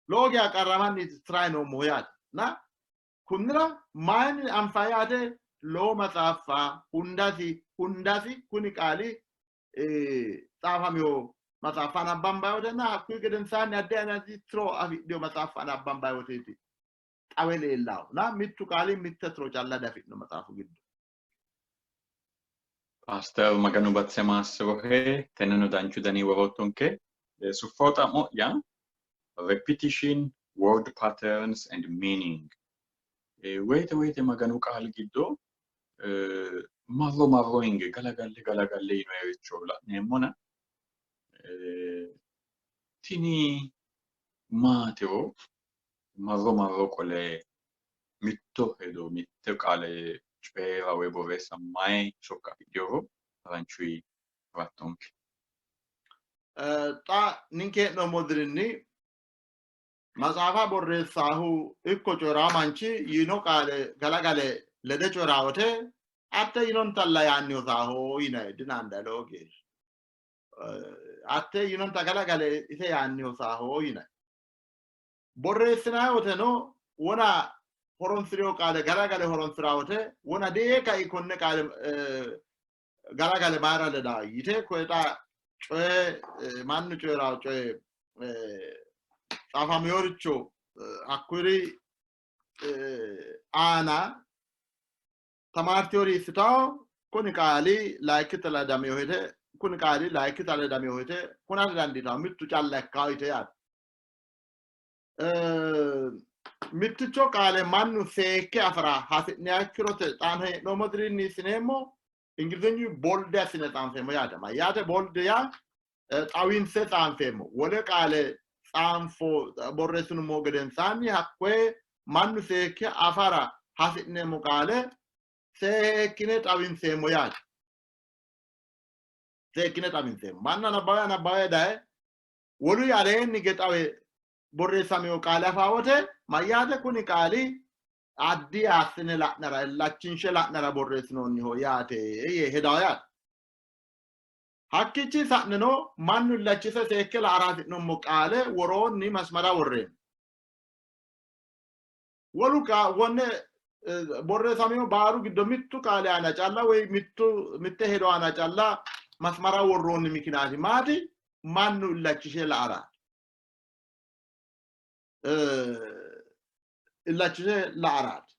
Lowo geya qarramanniiti tirayi noommohu yaate. Na kunnira mayinni anfayi yaate Lowo maxaaffa hundasi hundasi kuni qaali xaafamino maxaaffa nabbambanni wotenna hakkuyi gedensaanni addi addi tiro afidhino maxaaffa nabbambanni woteeti xawe leellahu. Na mittu qaali mitte tiro calla diafi'no maxaafu giddo. Paaster Maganu batise maassirohe, tenneno danchu dani woroottonke. Suffo xa'mo'ya repetition, word patterns and meaning. Woyite woyite Maganu qaali giddo marro marro hinge galagalle galagalle yinoyericho la'neemmona tini maatiro marro marro qole mitto hedo mitte qaale coyi'ra woy borreessa mayi sokka afidhinoro haranchuyi kulattonke. Xa ninke hee'noommo dirinni maxaafa borreessaahu ikko coyi'raa manchi yiino qaale galagale lede coyi'raa wote atte yinontalla yaanni hosaaho yinanni dinaandayi lowo geeshsha. Atte yinonta galagale ise yaanni hosaaho yinanni. Borreessinanni woteno wona horonsi'rino qaale galagale horonsi'ra wote wona dee kai konne qaale galagale mayira leda yite koye xa coye mannu coyi'ra coye xaafamiyoricho hakkuri aana tamaartiyori issitawo kuni qaali layikkita ledamiyo yite kuni qaali layikkita ledamiyo yite hunate dandiitawo mittu calla ikkawo yite yaate. Mitticho qaale mannu seekke afara hasi'niha ikkiro xaano hee'noommo dirinni issineemmo Ingilizenyu bold assine xaanfeemmo yaate. Mayyaate bold yaa xawinse xaanfeemmo. Wole qaale xaanfo borreessinummo gedensaanni hakkoye mannu seekke afara hasi'neemmo qaale seekkine xawinseemmo yaate. Seekkine xawinseemmo. Manna nabbawe nabbawe daye wolu aleenni ge xawe borreessamino qaale afaa wote mayyaate kuni qaali addi assine la'nara illachinshe la'nara borreessinoonniho yaate yee hedawo yaate. Hakkiichi sa'neno mannu illachise seekke la'ara hasi'nommo qaale woroonni masmara worreemmo. Wolu wonne borreessamino baaru giddo mittu qaali aana calla woy mittu mitte hedo aana calla masmara worroonni mikinaati maati? Mannu illachishe la'ara. Illachishe la'araati.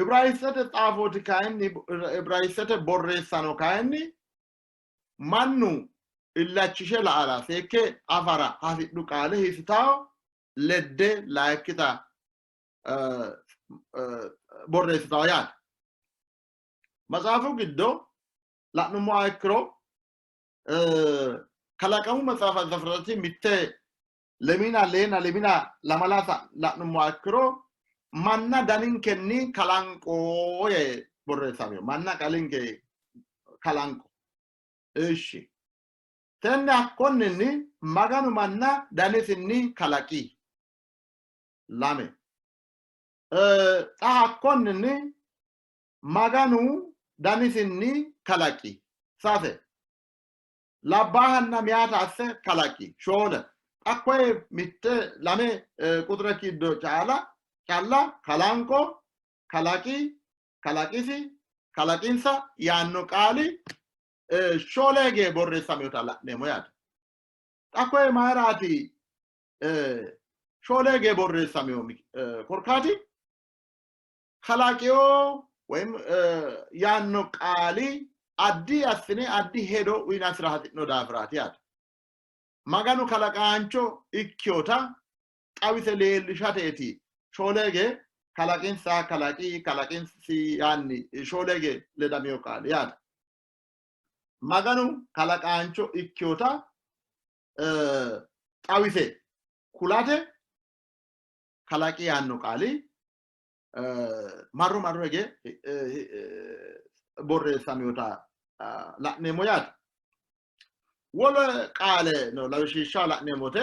Ibraayisxete xaafooti kayinni Ibraayisxete borreessano kayinni mannu illachishe la'ara seekke afara hasidhu qaale hiissitawo ledde layikkita borreessitawo yaate. Maxaafu giddo la'nummoha ikkiro kalaqamu maxaafa Zafirati mitte lemina leena lemina lamala la'nummoha ikkiro manna daninkenni kalanqo yee borreessamino. Manna qalinke kalanqo. Ishshi. Tenne hakkonninni Maganu manna danisinni kalaqi. Lame. Xa hakkonninni Maganu danisinni kalaqi. Sase. Labbaahanna meyaata asse kalaqi. Shoole. Xa koye mitte lame quxure giddo caala calla kalanqo, kalaqi, kalaqisi, kalaqinsa yaanno qaali shoole hige borreessaminota la'neemmo yaate. Xa koye mayiraati shoole hige borreessamino korkaati? Kalaqiyo woyim yaanno qaali addi assine addi hedo uyinasira hasi'no daafiraati yaate. Maganu kalaqaancho ikkiyota xawise leellishateeti shoole hige kalaqinsa, kalaqi, kalaqinsi yaanni shoole hige ledamino qaali yaate. Maganu kalaqaancho ikkiyota xawise kulate kalaqi yaanno qaali marro marro hige borreessaminota la'neemmo yaate. Wole qaale no lawishsha la'neemmote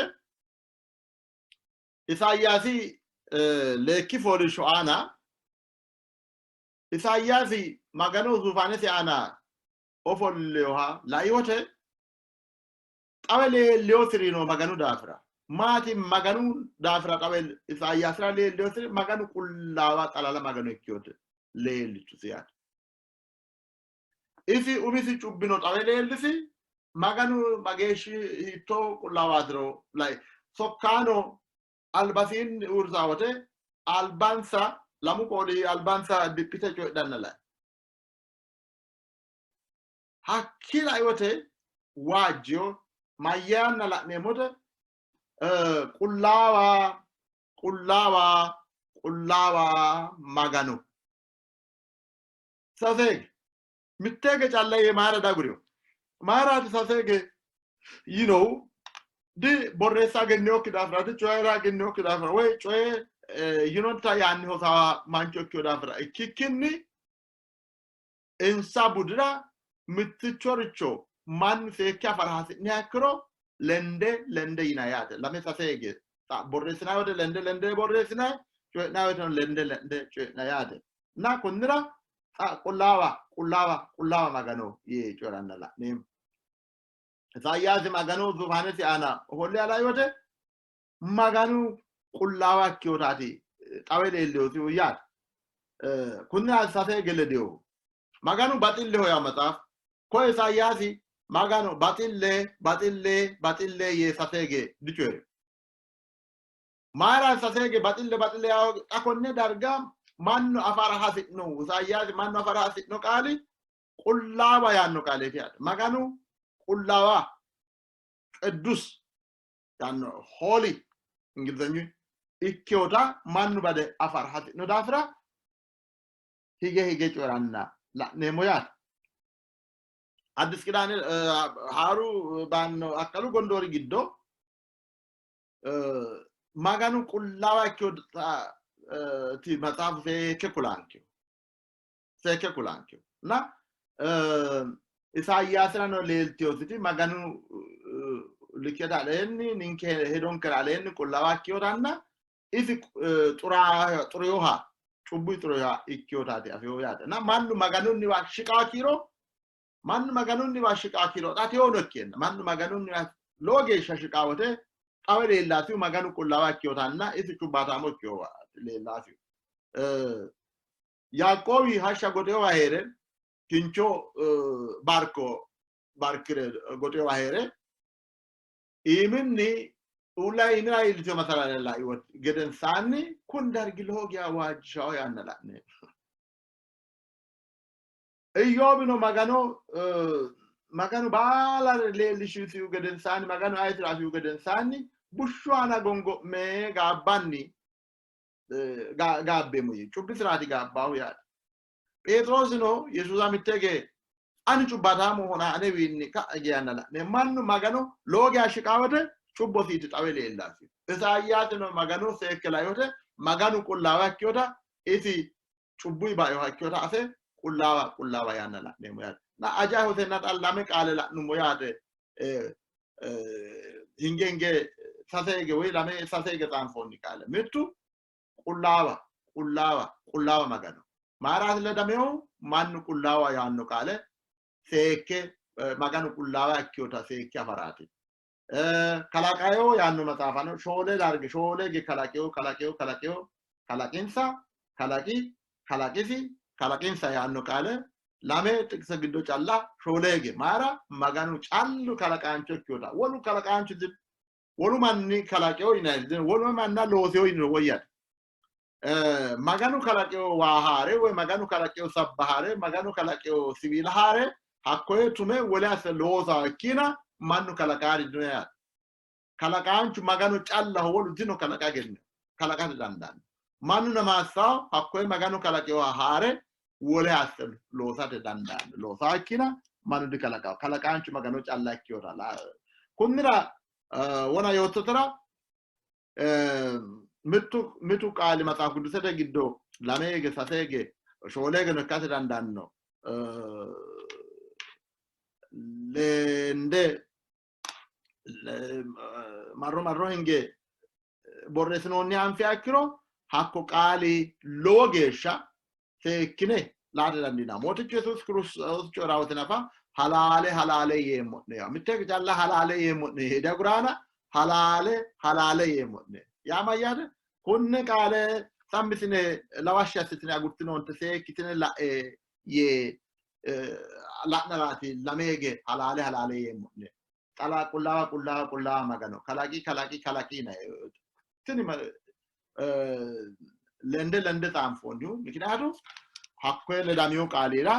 Isayaasi leekki fooliishsho aana Isayaasi Maganu zuufaanesi aana ofolleyoha lai wote xawe leelleyosiri no Maganu daafira. Maati Maganu daafira xawe Isayaasira leelleyosiri? Maganu qullaawa xalala Magano ikkiyote. leellitusi yaate. Isi umisi cubbino xawe leellisi, Maganu mageeshshi hiittoo qullaawaatiro lai. Sokkaano albasiinni uurrisaa wote albansa lamu qooli albansa diphite coyidhanna lai. Hakkii lai wote waajjiyo mayyaanna la'neemmote qullaawa qullaawa qullaawa Magano. Saseege mitteege calla yee mayira dagurino? Mayiraati saseege yinohu? Di borreessa egennewokki daafira, di coyi'ra egennewokki daafira, woy coye yinonta yaanni hosawa mancho ikkino daafira ikkikkinni insa budira mittichoricho mannu seekke afara hasi'niha ikkiro lende lende yinanni yaate. Lame sase hige borreessinanni woyte lende lende borreessinanni, coyi'nanni woyteno lende lende coyi'nanni yaate. Na konnira xa qullaawa qullaawa qullaawa Magano yee coyi'ranna la'neemmo. Isayaasi Maganu zuufaanesi aana ofolle alai wote Maganu qullaawa ikkinotaati xawe leellinosihu yaate. Kunni sase hige ledinohu Maganu baxilleho yaa maxaafu. Koye Isayaasi Maganu baxille baxille baxille yee sase hige dicoyi'rino. Mayira sase hige baxille baxille yaa hoogi? Xa konne darga mannu afara hasi'nohu Isayaasi mannu afara hasi'no qaali qullaawa yaanno qaaleeti yaate. Maganu qullaawa qiddus yaanno holy Ingilizanyu ikkinota mannu bade afara hasi'no daafira hige hige coyi'ranna la'neemmo yaate. Addis Kidaane haaru baanno akkalu gondoori giddo Maganu qullaawa ikkinoti maxaafu seekke kulankeho. Seekke kulankeho. Na Isayaasirano leeltinositi Maganu likkete aleenni ninke hedonkera aleenni qullaawa ikkinotanna isi xurinoha cubbu xurinoha ikkinotaati afino yaate. Na mannu Maganunniwa shiqaa kiiro mannu Maganunniwa shiqaa kiiro xa tewono ikkeenna mannu Maganunniwa lowo geeshsha shiqaa wote xawe leellaasihu Maganu qullaawa ikkinotanna isi cubbaataamo ikkinowa leellaasihu. Yaaqoobi hashsha goxewa hee're kincho barko barkire goxewa hee're iiminni uulla iimira iillitino masalale lai gedensaanni kun dargi lowo geya waajjishaho yaanna la'neemmo. Iyyoobino Magano Maganu baalare leellishisihu gedensaanni Maganu ayetiro afihu gedensaanni bushshu aana gongo'me gaabbanni gaabbeemmo yii. Cubbisiraati gaabbaahu yaate. Pheexiroosino Yesuusa mittege ani cubbaataamohona anewiinni ka'a geyanna la'ne mannu Magano lowo geya shiqaa wote cubbosiiti xawe leellasi. Isayaasino Magano seekke lai wote Maganu qullaawa ikkinota isi cubbuyi bainoha ikkinota afe qullaawa qullaawa yaanna la'neemmo yaate. Na ajayi hosenna xa lame qaale la'nummo yaate. Hinge hinge sase hige woy lame sase hige xaanfoonni qaale. Mittu qullaawa qullaawa qullaawa Magano. Mayiraati ledamehu mannu qullaawa yaanno qaale seekke Maganu qullaawa ikkinota seekke afaraati. Kalaqayo yaanno maxaafano shoole darge shoole hige kalaqeyo kalaqeyo kalaqeyo kalaqinsa kalaqi kalaqisi kalaqinsa yaanno qaale lame xiqise giddo calla shoole hige mayira Maganu callu kalaqaancho ikkinota wolu kalaqaanchu wolu manni kalaqeyo yinanni wolu manna looseyo yiniro woyyate. Maganu kalaqeyo waa haare woy Maganu kalaqeyo sabba haare Maganu kalaqeyo siwiila haare hakkoye tume wole asse loosa ikkina mannu kalaqaari dino yaate. Kalaqaanchu Maganu callaho wolu dino kalaqa egenno kalaqate dandaanno. Mannu namaassaho hakkoye Maganu kalaqeyoha haare wole asse loosate dandaanno. Loosa ikkina mannu dikalaqaho. Kalaqaanchu Maganu calla ikkinota. Kunnira wona yoottotera mittu mitu qaali maxaafu qidusete giddo lame hige sase hige shoole higeno ikkate dandaanno. Lende marro marro hinge borreessinoonni anfiha ikkiro hakko qaali lowo geeshsha seekkine laate dandiinanni. Mootichu Yesuusi Kiristoosi coyi'ra wote nafa halaale halaale yeemmo'ne yaa mitte calla halaale yeemmo'ne yee diaguraana halaale halaale yeemmo'ne yaa mayyaate? Kunne qaale Sammisine lawashshi assitine agurtinoonte, seekkitine la'e yee la'naraati lameege halaale halaale yeemmo'ne. Xala qullaawa qullaawa qullaawa Magano kalaqi kalaqi kalaqi yinanni. Tini lende lende xaanfoonnihu mikinaatu hakkoye ledamino qaalira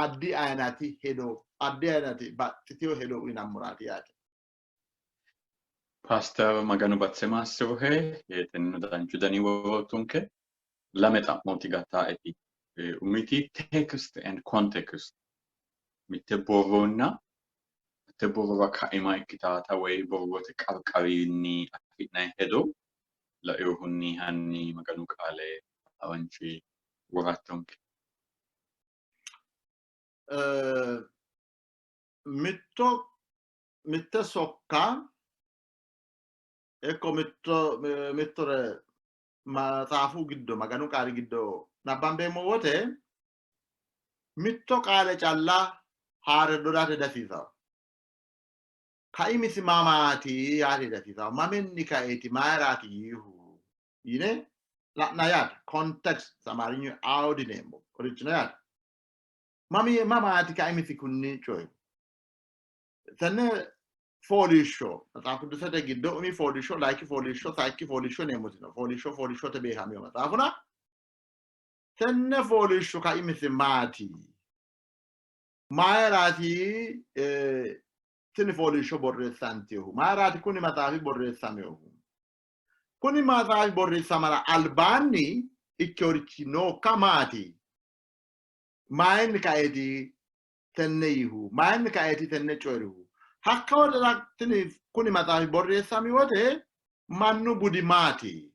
addi ayinati hedo addi ayinati baxxitino hedo uyinammoraati yaate. Paaster Maganu batse maassirohe tenneno danchu dani worootunke. Lame xa'mooti gattaeti. Umiti text and context, mitte borronna mitte borrora kaima ikkitaata woy borrote qarqarinni afi'nanni hedo lainohunni hanni Maganu qaale hawanchi worattonke. Mitto mitte sokka ikko mitto mittore maxaafu giddo Maganu qaali giddo nabbambeemmo wote mitto qaale calla haa're dodate dasiisawo. Kaimisi mamaati yaate dasiisawo. Maminni kaeeti mayiraati yiihu yine la'na yaate. Context Amaarinyu awudi yineemmo orichino yaate. Mami mamaati kaimisi kunni coyi. Tenne fooliishsho maxaafu qudusete giddo umi fooliishsho, layinki fooliishsho, sayikki fooliishsho yineemmoti no. Fooliishsho fooliishshote beehamino maxaafuna. Tenne fooliishsho kaimisi maati? Mayiraati tini fooliishsho borreessantinohu? Mayiraati kuni maxaafi borreessaminohu? Kuni maxaafi borreessamara albaanni ikkeworichi nookka maati? Mayinni kaeeti tenne yiihu? Mayinni kaeeti tenne coyi'rihu? Hakka wodera tini kuni maxaafi borreessami wote mannu budi maati?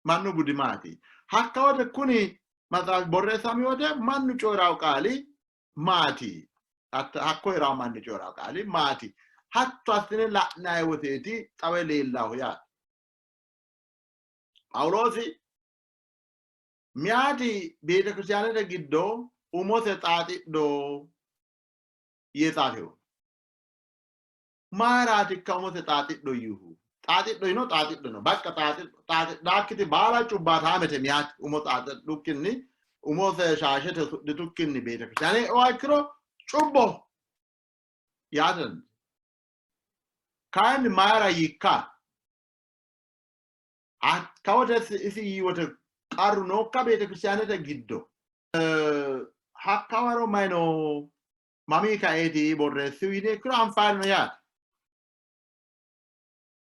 Mannu budi maati? Hakka wote kuni maxaafi borreessami wote mannu coyi'rawo qaali maati? Hakko hee'rawo manni coyi'rawo qaali maati? Hatto assine la'nanni woteeti xawe leellahu yaate. Phaawuloosi miyaati beetekiristaanete giddo umose xaaxidho yee xaafino. Mayiraatikka umose xaaxidho yiihu? Xaaxidho yino xaaxidho no. Bakka xaaxidhaakkiti baala cubbaataamete miyaati umo xaaxidhukkinni umose shaashete usudhitukkinni beetekiristaane e'uha ikkiro cubbo yaate dandiinanni. Kayinni mayira yiikka? Hakkawote isi yii wote qarru nookka beetekiristaanete giddo? Hakkawaro mayi no? Mamii kaeeti borreessihu yine ikkiro anfaari no yaate.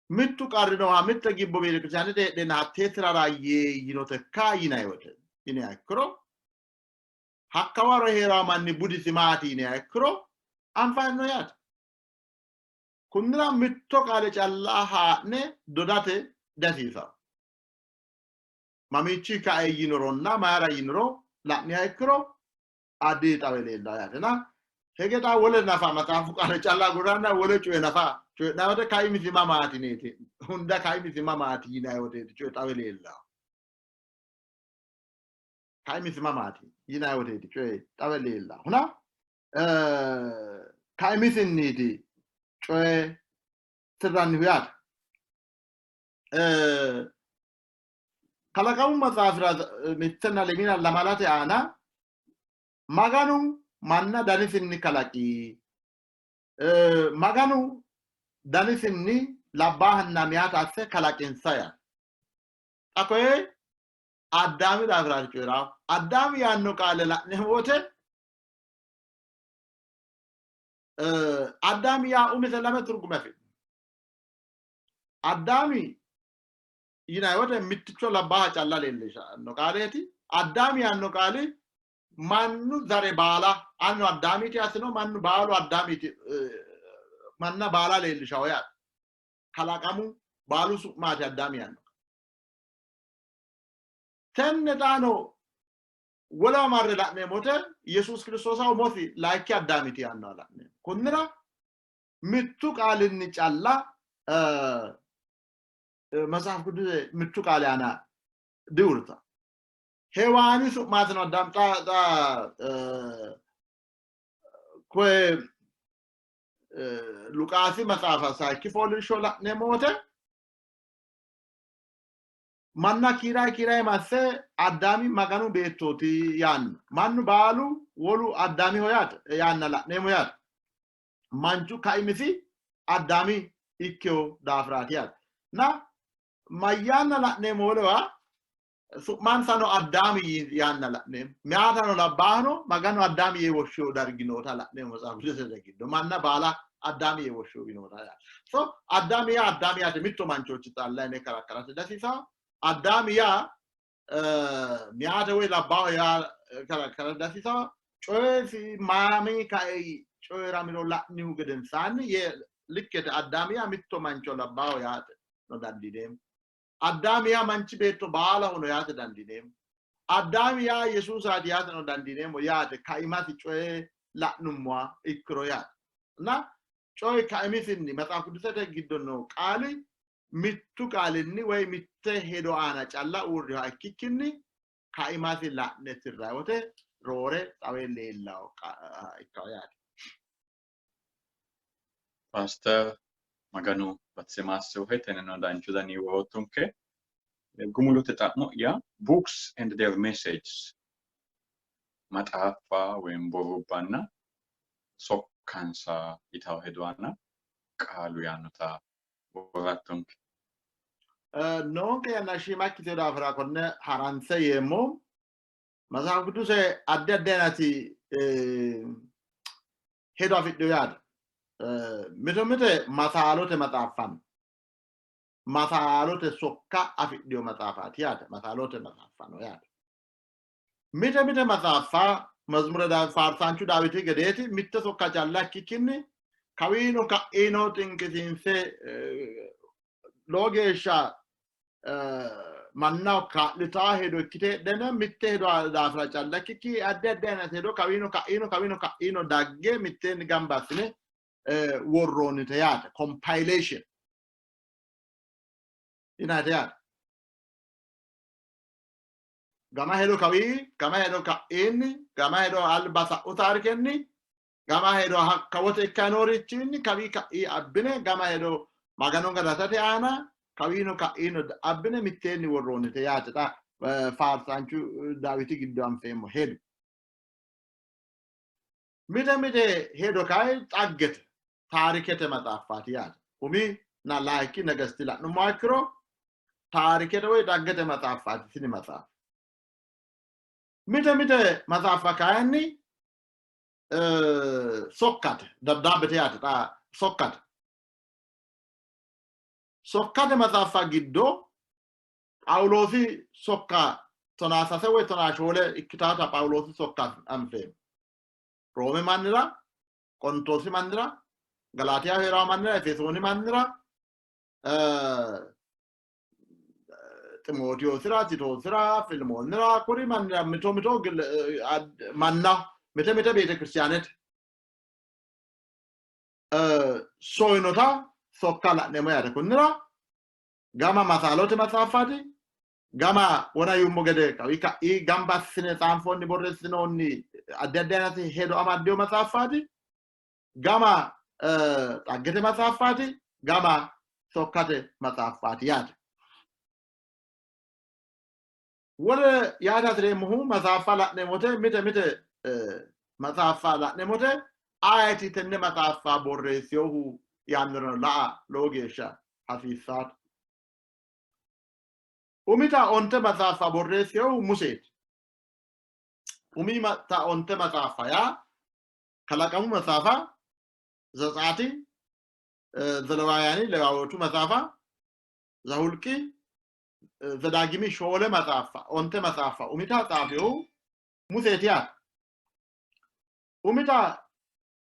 Mittu qarri nooha mitte gibbo beetekiristaanete heedheenna hattee tirara yee yinotekka yinanni wote yiniha ikkiro hakkawaro hee'rawo manni budisi maati yiniha ikkiro anfaari no yaate. Kunnira mitto qaale calla haa'ne dodate dihasiisanno. Mamiichi kae yinoronna mayira yinoro la'niha ikkiro addi xawe leellanno yaatena hege xa wole nafa maxaafu qaale calla agurranna wole coye nafa coyi'nanni wote kaimisi mamaati yineeti hunda kaimisi mamaati yinanni woteeti coye xawe leellanno. Kaimisi mamaati yinanni woteeti coye xawe leellanno. Huna kaimisinniiti coye tirrannihu yaate. Kalaqamu maxaafira mittenna lemina lamalate aana Maganu manna danisinni kalaqi. Maganu danisinni labbaahanna meyata asse kalaqinsa yaa. Xa koye Addaami daafiraati coyi'raahu. Addaami yaanno qaale la'neemmo wote Addaami yaa umise lame turgume afidhino. Addaami yinanni wote mitticho labbaaha calla leellishanno qaaleeti. Addaami yaanno qaali mannu zare baala annu Addaamiiti assino mannu baalu Addaamiiti manna baala leellishawo yaate. Kalaqamu baalu su'maati Addaami yaanno. Tenne xaano wolewa marre la'neemmo wote Yesuusi Kiristoosa umosi layikki Addaamiiti yaannoha la'neemmo. Kunnira mittu qaalinni calla Matsaaf Qidduuse mittu qaali aana diuurta. Hewaani su'maatino Addaam xa xa koye Luqaasi maxaafa sayikki fooliishsho la'neemmo wote Manna kiirayi kiirayi masse Addaami Maganu beettooti yaanno. Mannu baalu wolu Addaamiho yaate yaanna la'neemmo yaate. Manchu kaimisi Addaami ikkino daafiraati yaate. Na mayyaanna la'neemmo wolewa su'mansano Addaami yaanna la'neemmo. Meyaatano labbaahano Maganu Addaami yee woshshiyo dargi noota la'neemmo Maxaafu Qidusete giddo. Manna baala Addaami yee woshshiyo noota yaate. So Addaami yaa Addaami yaate mitto manchochi xalla yine karakkarate dihasiisawo. Addaami yaa meyaate woy labbaaho yaa karakkarate dihasiisawo. Coyesi maami kae coyi'ramiro la'nihu gedensaanni yee likkete Addaami yaa mitto mancho labbaaho yaate no dandiineemmo. Addaami yaa manchi beetto baalahono yaate dandiineemmo. Addaami yaa Yesuusaati yaateno dandiineemmo yaate kaimasi coye la'nummoha ikkiro yaate. Na coye kaimisinni Maxaafu Qidusete giddo noo qaali mittu qaalinni woy mitte hedo aana calla uurrinoha ikkikkinni kaimasi la'ne tirranni wote roore xawe leellanno ikkanno yaate. Paaster Maganu batise maassi'rohe tenneno danchu dani woroottonke. Gumulote xa'mo'ya books and their messages maxaaffa woyim borrubbanna sokkansa yitawo hedo aana qaalu yaannota worrattonke. Noonke yanna shiima ikkitino daafira konne haranse yeemmo. Maxaafu Qiduse addi addi ayinati hedo afidhino yaate. Mito mite masaalote maxaaffa no. Masaalote sokka afidhino maxaafaati yaate. Masaalote maxaaffa no yaate. Mite mite maxaaffa Mazmure faarsaanchu Daawiti gedeeti mitte sokka calla ikkikkinni kawiino ka'iino xinqisiinse lowo geeshsha mannaho kaa'litaa hedo ikkite heedheenna mitte hedo daafira calla ikkikki addi addi ayinati hedo kawiino ka'iino kawiino ka'iino dagge mitteenni gamba assine worroonnite yaate compilation yinannite yaate. Gama hedo kawii, gama hedo ka'iinni, gama hedo alba sa'u taarikenni, gama hedo hakka wote ikkanni noorichinni kawii ka'ii abbine gama hedo Magano galatate aana kawiino ka'iino abbine mitteenni worroonnite yaate xa faarsaanchu Daawiti giddo anfeemmo hedo. Mite mite hedo kayi xaggete taarikete maxaaffaati yaate. Umi na layikki Negesti la'nummoha ikkiro taarikete woy xaggete maxaaffaati tini maxaafa. Mite mite maxaaffa kayinni sokkate daddaabbete yaate xa sokkate. Sokkate maxaaffa giddo Phaawuloosi sokka 13 woy 14 ikkitaata Phaawuloosi sokka anfeemmo. Roome mannira, Qontoosi mannira, Galaatiyaho hee'rawo mannira, Efesooni mannira, Ximootiyoosira, Titoosira, Filimoonira kuri mannira mito mito manna mite mite beetekiristiyaanete soyinota sokka la'neemmo yaate. Kunnira gama masaalote maxaaffaati, gama wona yuummo gede kawi ka'i gamba assine tsaanfoonni borreessinoonni addi addi ayinati hedo amaddino maxaaffaati, gama xaggete maxaaffaati, gama sokkate maxaaffaati yaate. Wole yaate hasi'reemmohu maxaaffa la'neemmote mite mite maxaaffa la'neemmote ayeti tenne maxaaffa borreessinohu yaannoreno la'a lowo geeshsha hasiissaate. Umita onte maxaaffa borreessinohu Museeti. Umita onte maxaaffa yaa Kalaqamu maxaafa, Zetsaati, Zelewaawuyaani Leewaawootu maxaafa, Zahulqi, Zedaagimi shoole maxaaffa, onte maxaaffa umita xaafinohu Museeti yaate. Umita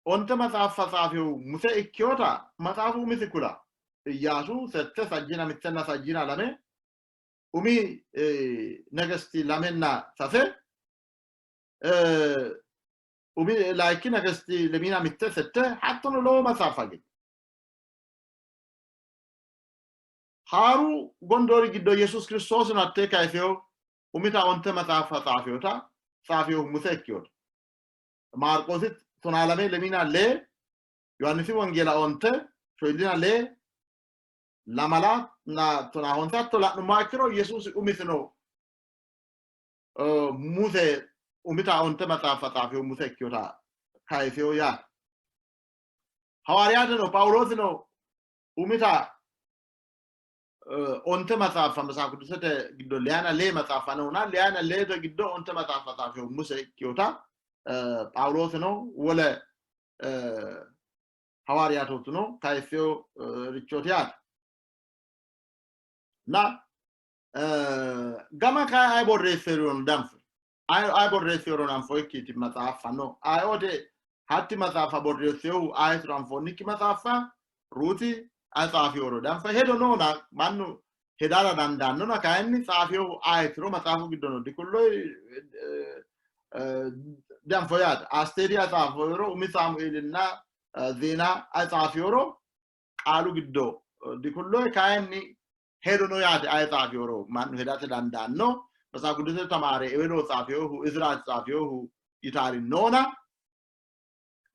onte maxaaffa xaafinohu Muse ikkinota maxaafu umisi kula. Iyyaasu sette sajjina mittenna sajjina lame, umi Negesti lamenna sase, umi layikki Negesti lemiina mitte sette, hattono lowo maxaaffa giddo. Haaru gondoori giddo Yesuusi Kiristoosino hattee kayisino umita onte maxaaffa xaafinota xaafinohu Muse ikkinota. Maarqoosi tonaa lame lemiina lee, Yohaannisi Wongeela onte shoyillina lee, lamala na tonaa honse hatto la'nummoha ikkiro Yesuusi umisino Muse umita onte maxaaffa xaafinohu Muse ikkinota kayisino yaate. Hawaariyaateno Phaawuloosino umita onte maxaaffa Matsaaf Qidusete giddo leyana lee maxaaffa noona leyana leete giddo onte maxaaffa xaafinohu Muse ikkinota Phaawuloosino wole hawaariyaatootuno kayissino richooti yaate. Na gama kayi ayi borreessirono danfe ayi borreessirono anfoyikkiti maxaaffa no. Ayeoote hatti maxaaffa borreessinohu ayetiro anfoonnikki maxaaffa Ruuti ayi xaafiyoro danfe hedo noona mannu hedara dandaannona kayinni xaafinohu ayetiro maxaafu giddono dikulloyi dianfo yaate. Asteeri ayi xaafiyoro umi Saamueelinna Zeena ayi xaafiyoro qaalu giddo dikulloyi kayinni hedo no yaate ayi xaafiyoro mannu hedate dandaanno. Matsaaf Qidusete tamaare ewelo xaafinohu Iziraati xaafinohu yitaari noona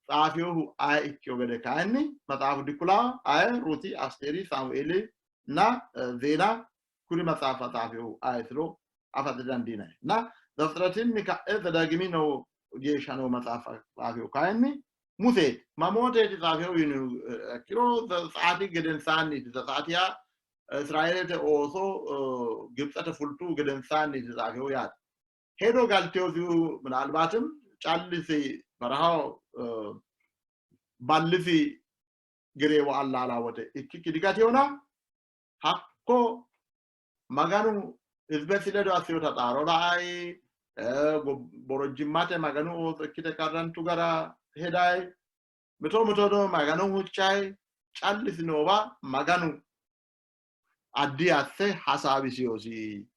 xaafinohu aye ikkiyo gede kayinni maxaafu dikulaa aye Ruuti, Asteeri, Saamueeli na Zeena kuri maxaafa xaafinohu ayetiro afate dandiinanni. Na Zafitratinni ka'e Zedaagimi noo geeshsha noo maxaafa xaafinohu kayinni Museeti. Mamooteeti xaafinohu yinihu ikkiro Zetsaati gedensaanniiti. Zetsaati yaa Israeelete ooso Gibitsete fultuhu gedensaanniiti xaafinohu yaate. Hedo galteosihu minaalbaatim callisi barahaho ballisi gereewo allaala wote ikkikki digatinona hakko Maganu hizibesi ledo assinota xaaro la'ai, borojjimmate Maganu ooso ikkite qarrantu gara hedai, mito mitono Maganu huuccai, callisi noowa Maganu addi asse hasaawisiyosi.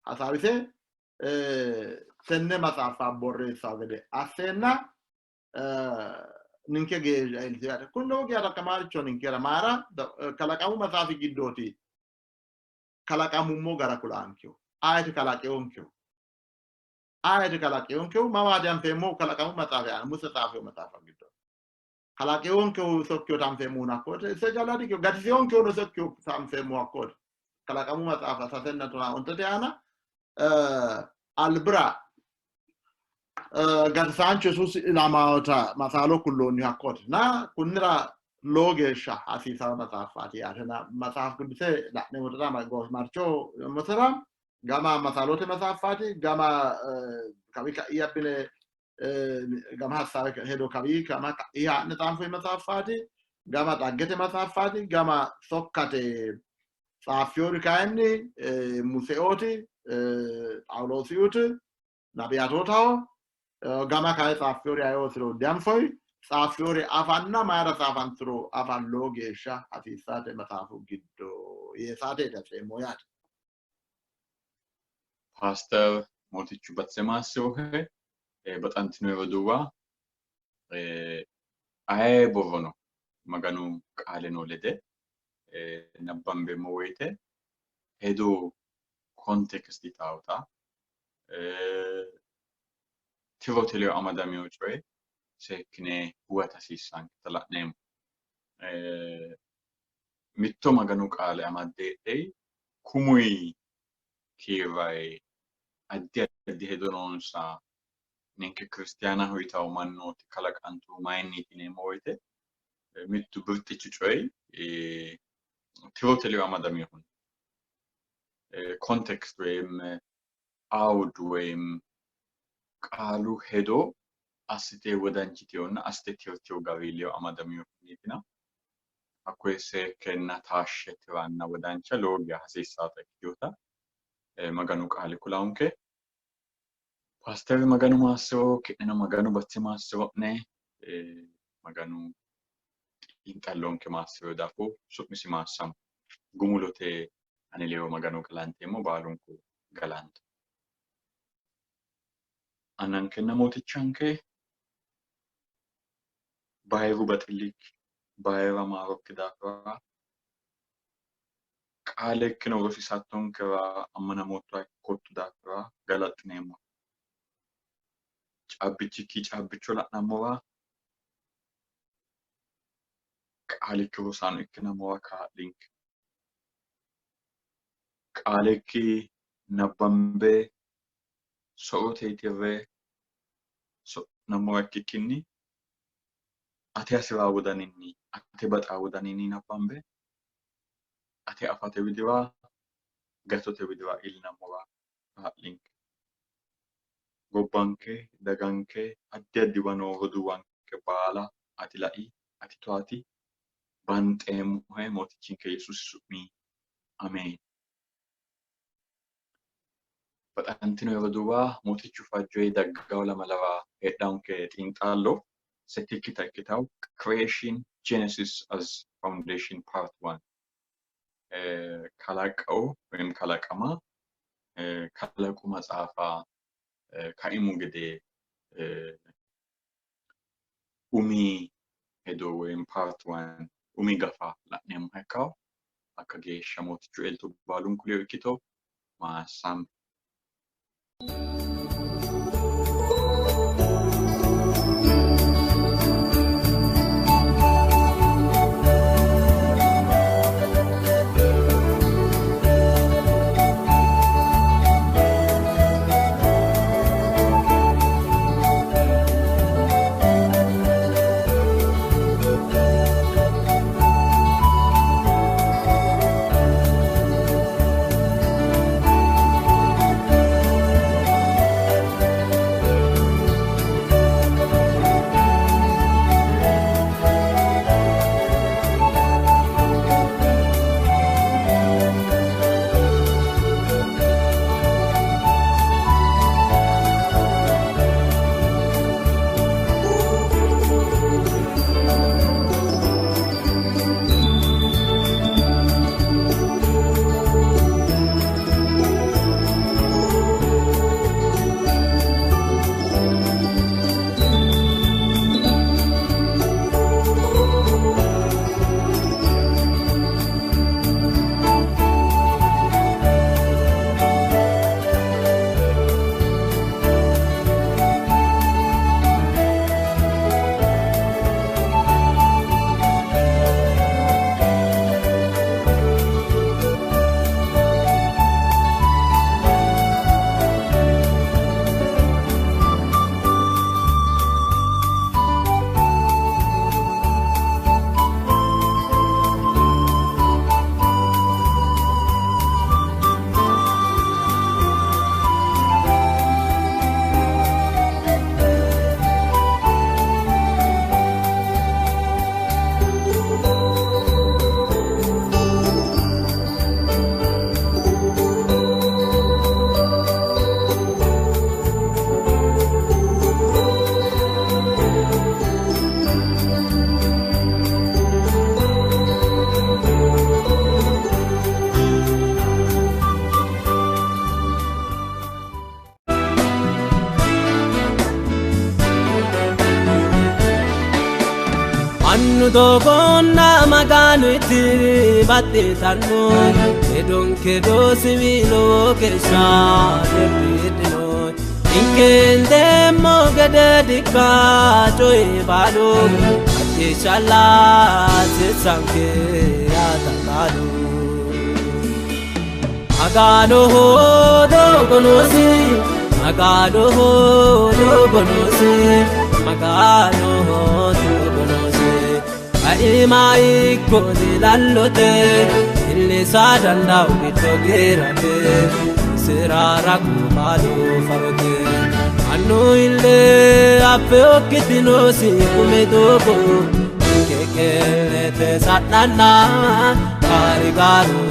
Hasaawise tenne maxaaffa borreessawo gede asseenna ninke geeshsha iillitino yaate. Kuni lowo geeshsha xaqqamaaricho ninkera mayira kalaqamu maxaafi giddooti kalaqamummo gara kulaankehu. Ayeti kalaqeyonkehu? Ayeti kalaqeyonkehu? Mamaati anfeemmohu kalaqamu maxaafi aana Muse xaafeyo maxaafa giddo. Kalaqeyonkehu sokkiyoota anfeemmohu hakkooti. Ise calla dikkiyo gatiseyonkehuno sokkiyo anfeemmohu hakkooti. Kalaqamu maxaafa sasenna tonaa ontete aana albira gatisaanchu Yesuusi ilamaota masaalo kulloonni hakkooti. Na kunnira lowo geeshsha hasiisanno maxaafaati yaate. Na maxaaf quduse la'neemmotera goofimarcho yommotera gama masaalote maxaafaati, gama kawi ka'i abbine gama hassaawe hedo kawi gama ka'i haa'ne xaanfoyi maxaafaati, gama dhaggete maxaafaati, gama sokkate xaaffiyori kayinni Museooti, Phaawuloosiuti, nabiyatootaho, gama kayi xaaffiyori ayeootiro dianfoyi, xaaffiyori afanna mayira xaafanturo afa lowo geeshsha hasiissate maxaafu giddo yee saateeti afi'reemmo yaate. Paaster Mootichu Batse Maassirohe baxantino roduuwa aye borrono Maganu qaaleno lede nabbambeemmo woyite hedo kontekst yitaawota tirote ledo amadamino coye seekkine huwata hasiissanketa la'neemmo. Mitto Maganu qaale amadde heedhe kumuyi kiirrayi addi addi hedo noonsa ninke kiristiyaanaho yitawo mannooti kalaqantuhu mayinniiti yineemmo woyite mittu birxichu coyi tirote ledo amadaminohunni kontekst woyim awud woyim qaalu hedo assite wodanchitewonna assite tirtewo gari ledo amadaminohunniitina hakkoye seekkenna taashshe tiranna wodancha lowo geya hasiissaata ikkitinota Maganu qaali kulanke. Paasteri Maganu maassiro, ki'neno Maganu batse maassiro'ne. Maganu xiinxallonke maassiro daafo su'misi maassamo. Gumulote ani ledo Maganu galanteemmo, baalunku galanto. Annankenna Mootichanke bayiru baxillikki, bayira maarokki daafira qaale ikkino rosiisattonkera ammanamoottoha ikkootto daafira galaxxineemmo. Caabbichikki caabbicho la'nammora, qaalikki rosaano ikkinammora kaa'linke. Qaalekki nabbambe so'rote tirre so'nammora ikkikkinni ate hasi'raa wodaninni ate baxaa wodaninni nabbambe ate afate widira gatote widira iillinammora kaa'linke. Gobbanke daganke addi addiwa noo roduuwanke baala ati lai, ati towaati, banxeemmohe Mootichinke Yesuusi su'mi ameen. Baxantino roduuwa Mootichu fajjoyi daggawo lamalawa heedhawonke xiinxallo settikkita ikkitawo Creation Genesis as Foundation Part 1 kalaqo ወይም kalaqama kalaqu maxaafa kaimu gede umi hedo ወይም Part 1 umi gafa la'neemmoha ikkawo hakka geeshsha Mootichu elto baalunku ledo ikkito maassame. Annu doogonna Maganu itti baxxitanno hedonke doosiwi lowo geeshsha dirridhino ninkendeemmo gede dikka coyi baalu macciishshalla sissanke yaatallaalu. Maganoho doogo noosi, Maganoho doogo noosi, Maganoho doogo noosi. Kaima ikko dilallote illisa danda'u giddo giirate isira ragu baalu farote. Annu ille affe okkitinosi kume doogo kekelete sa'nanna gaarigaaru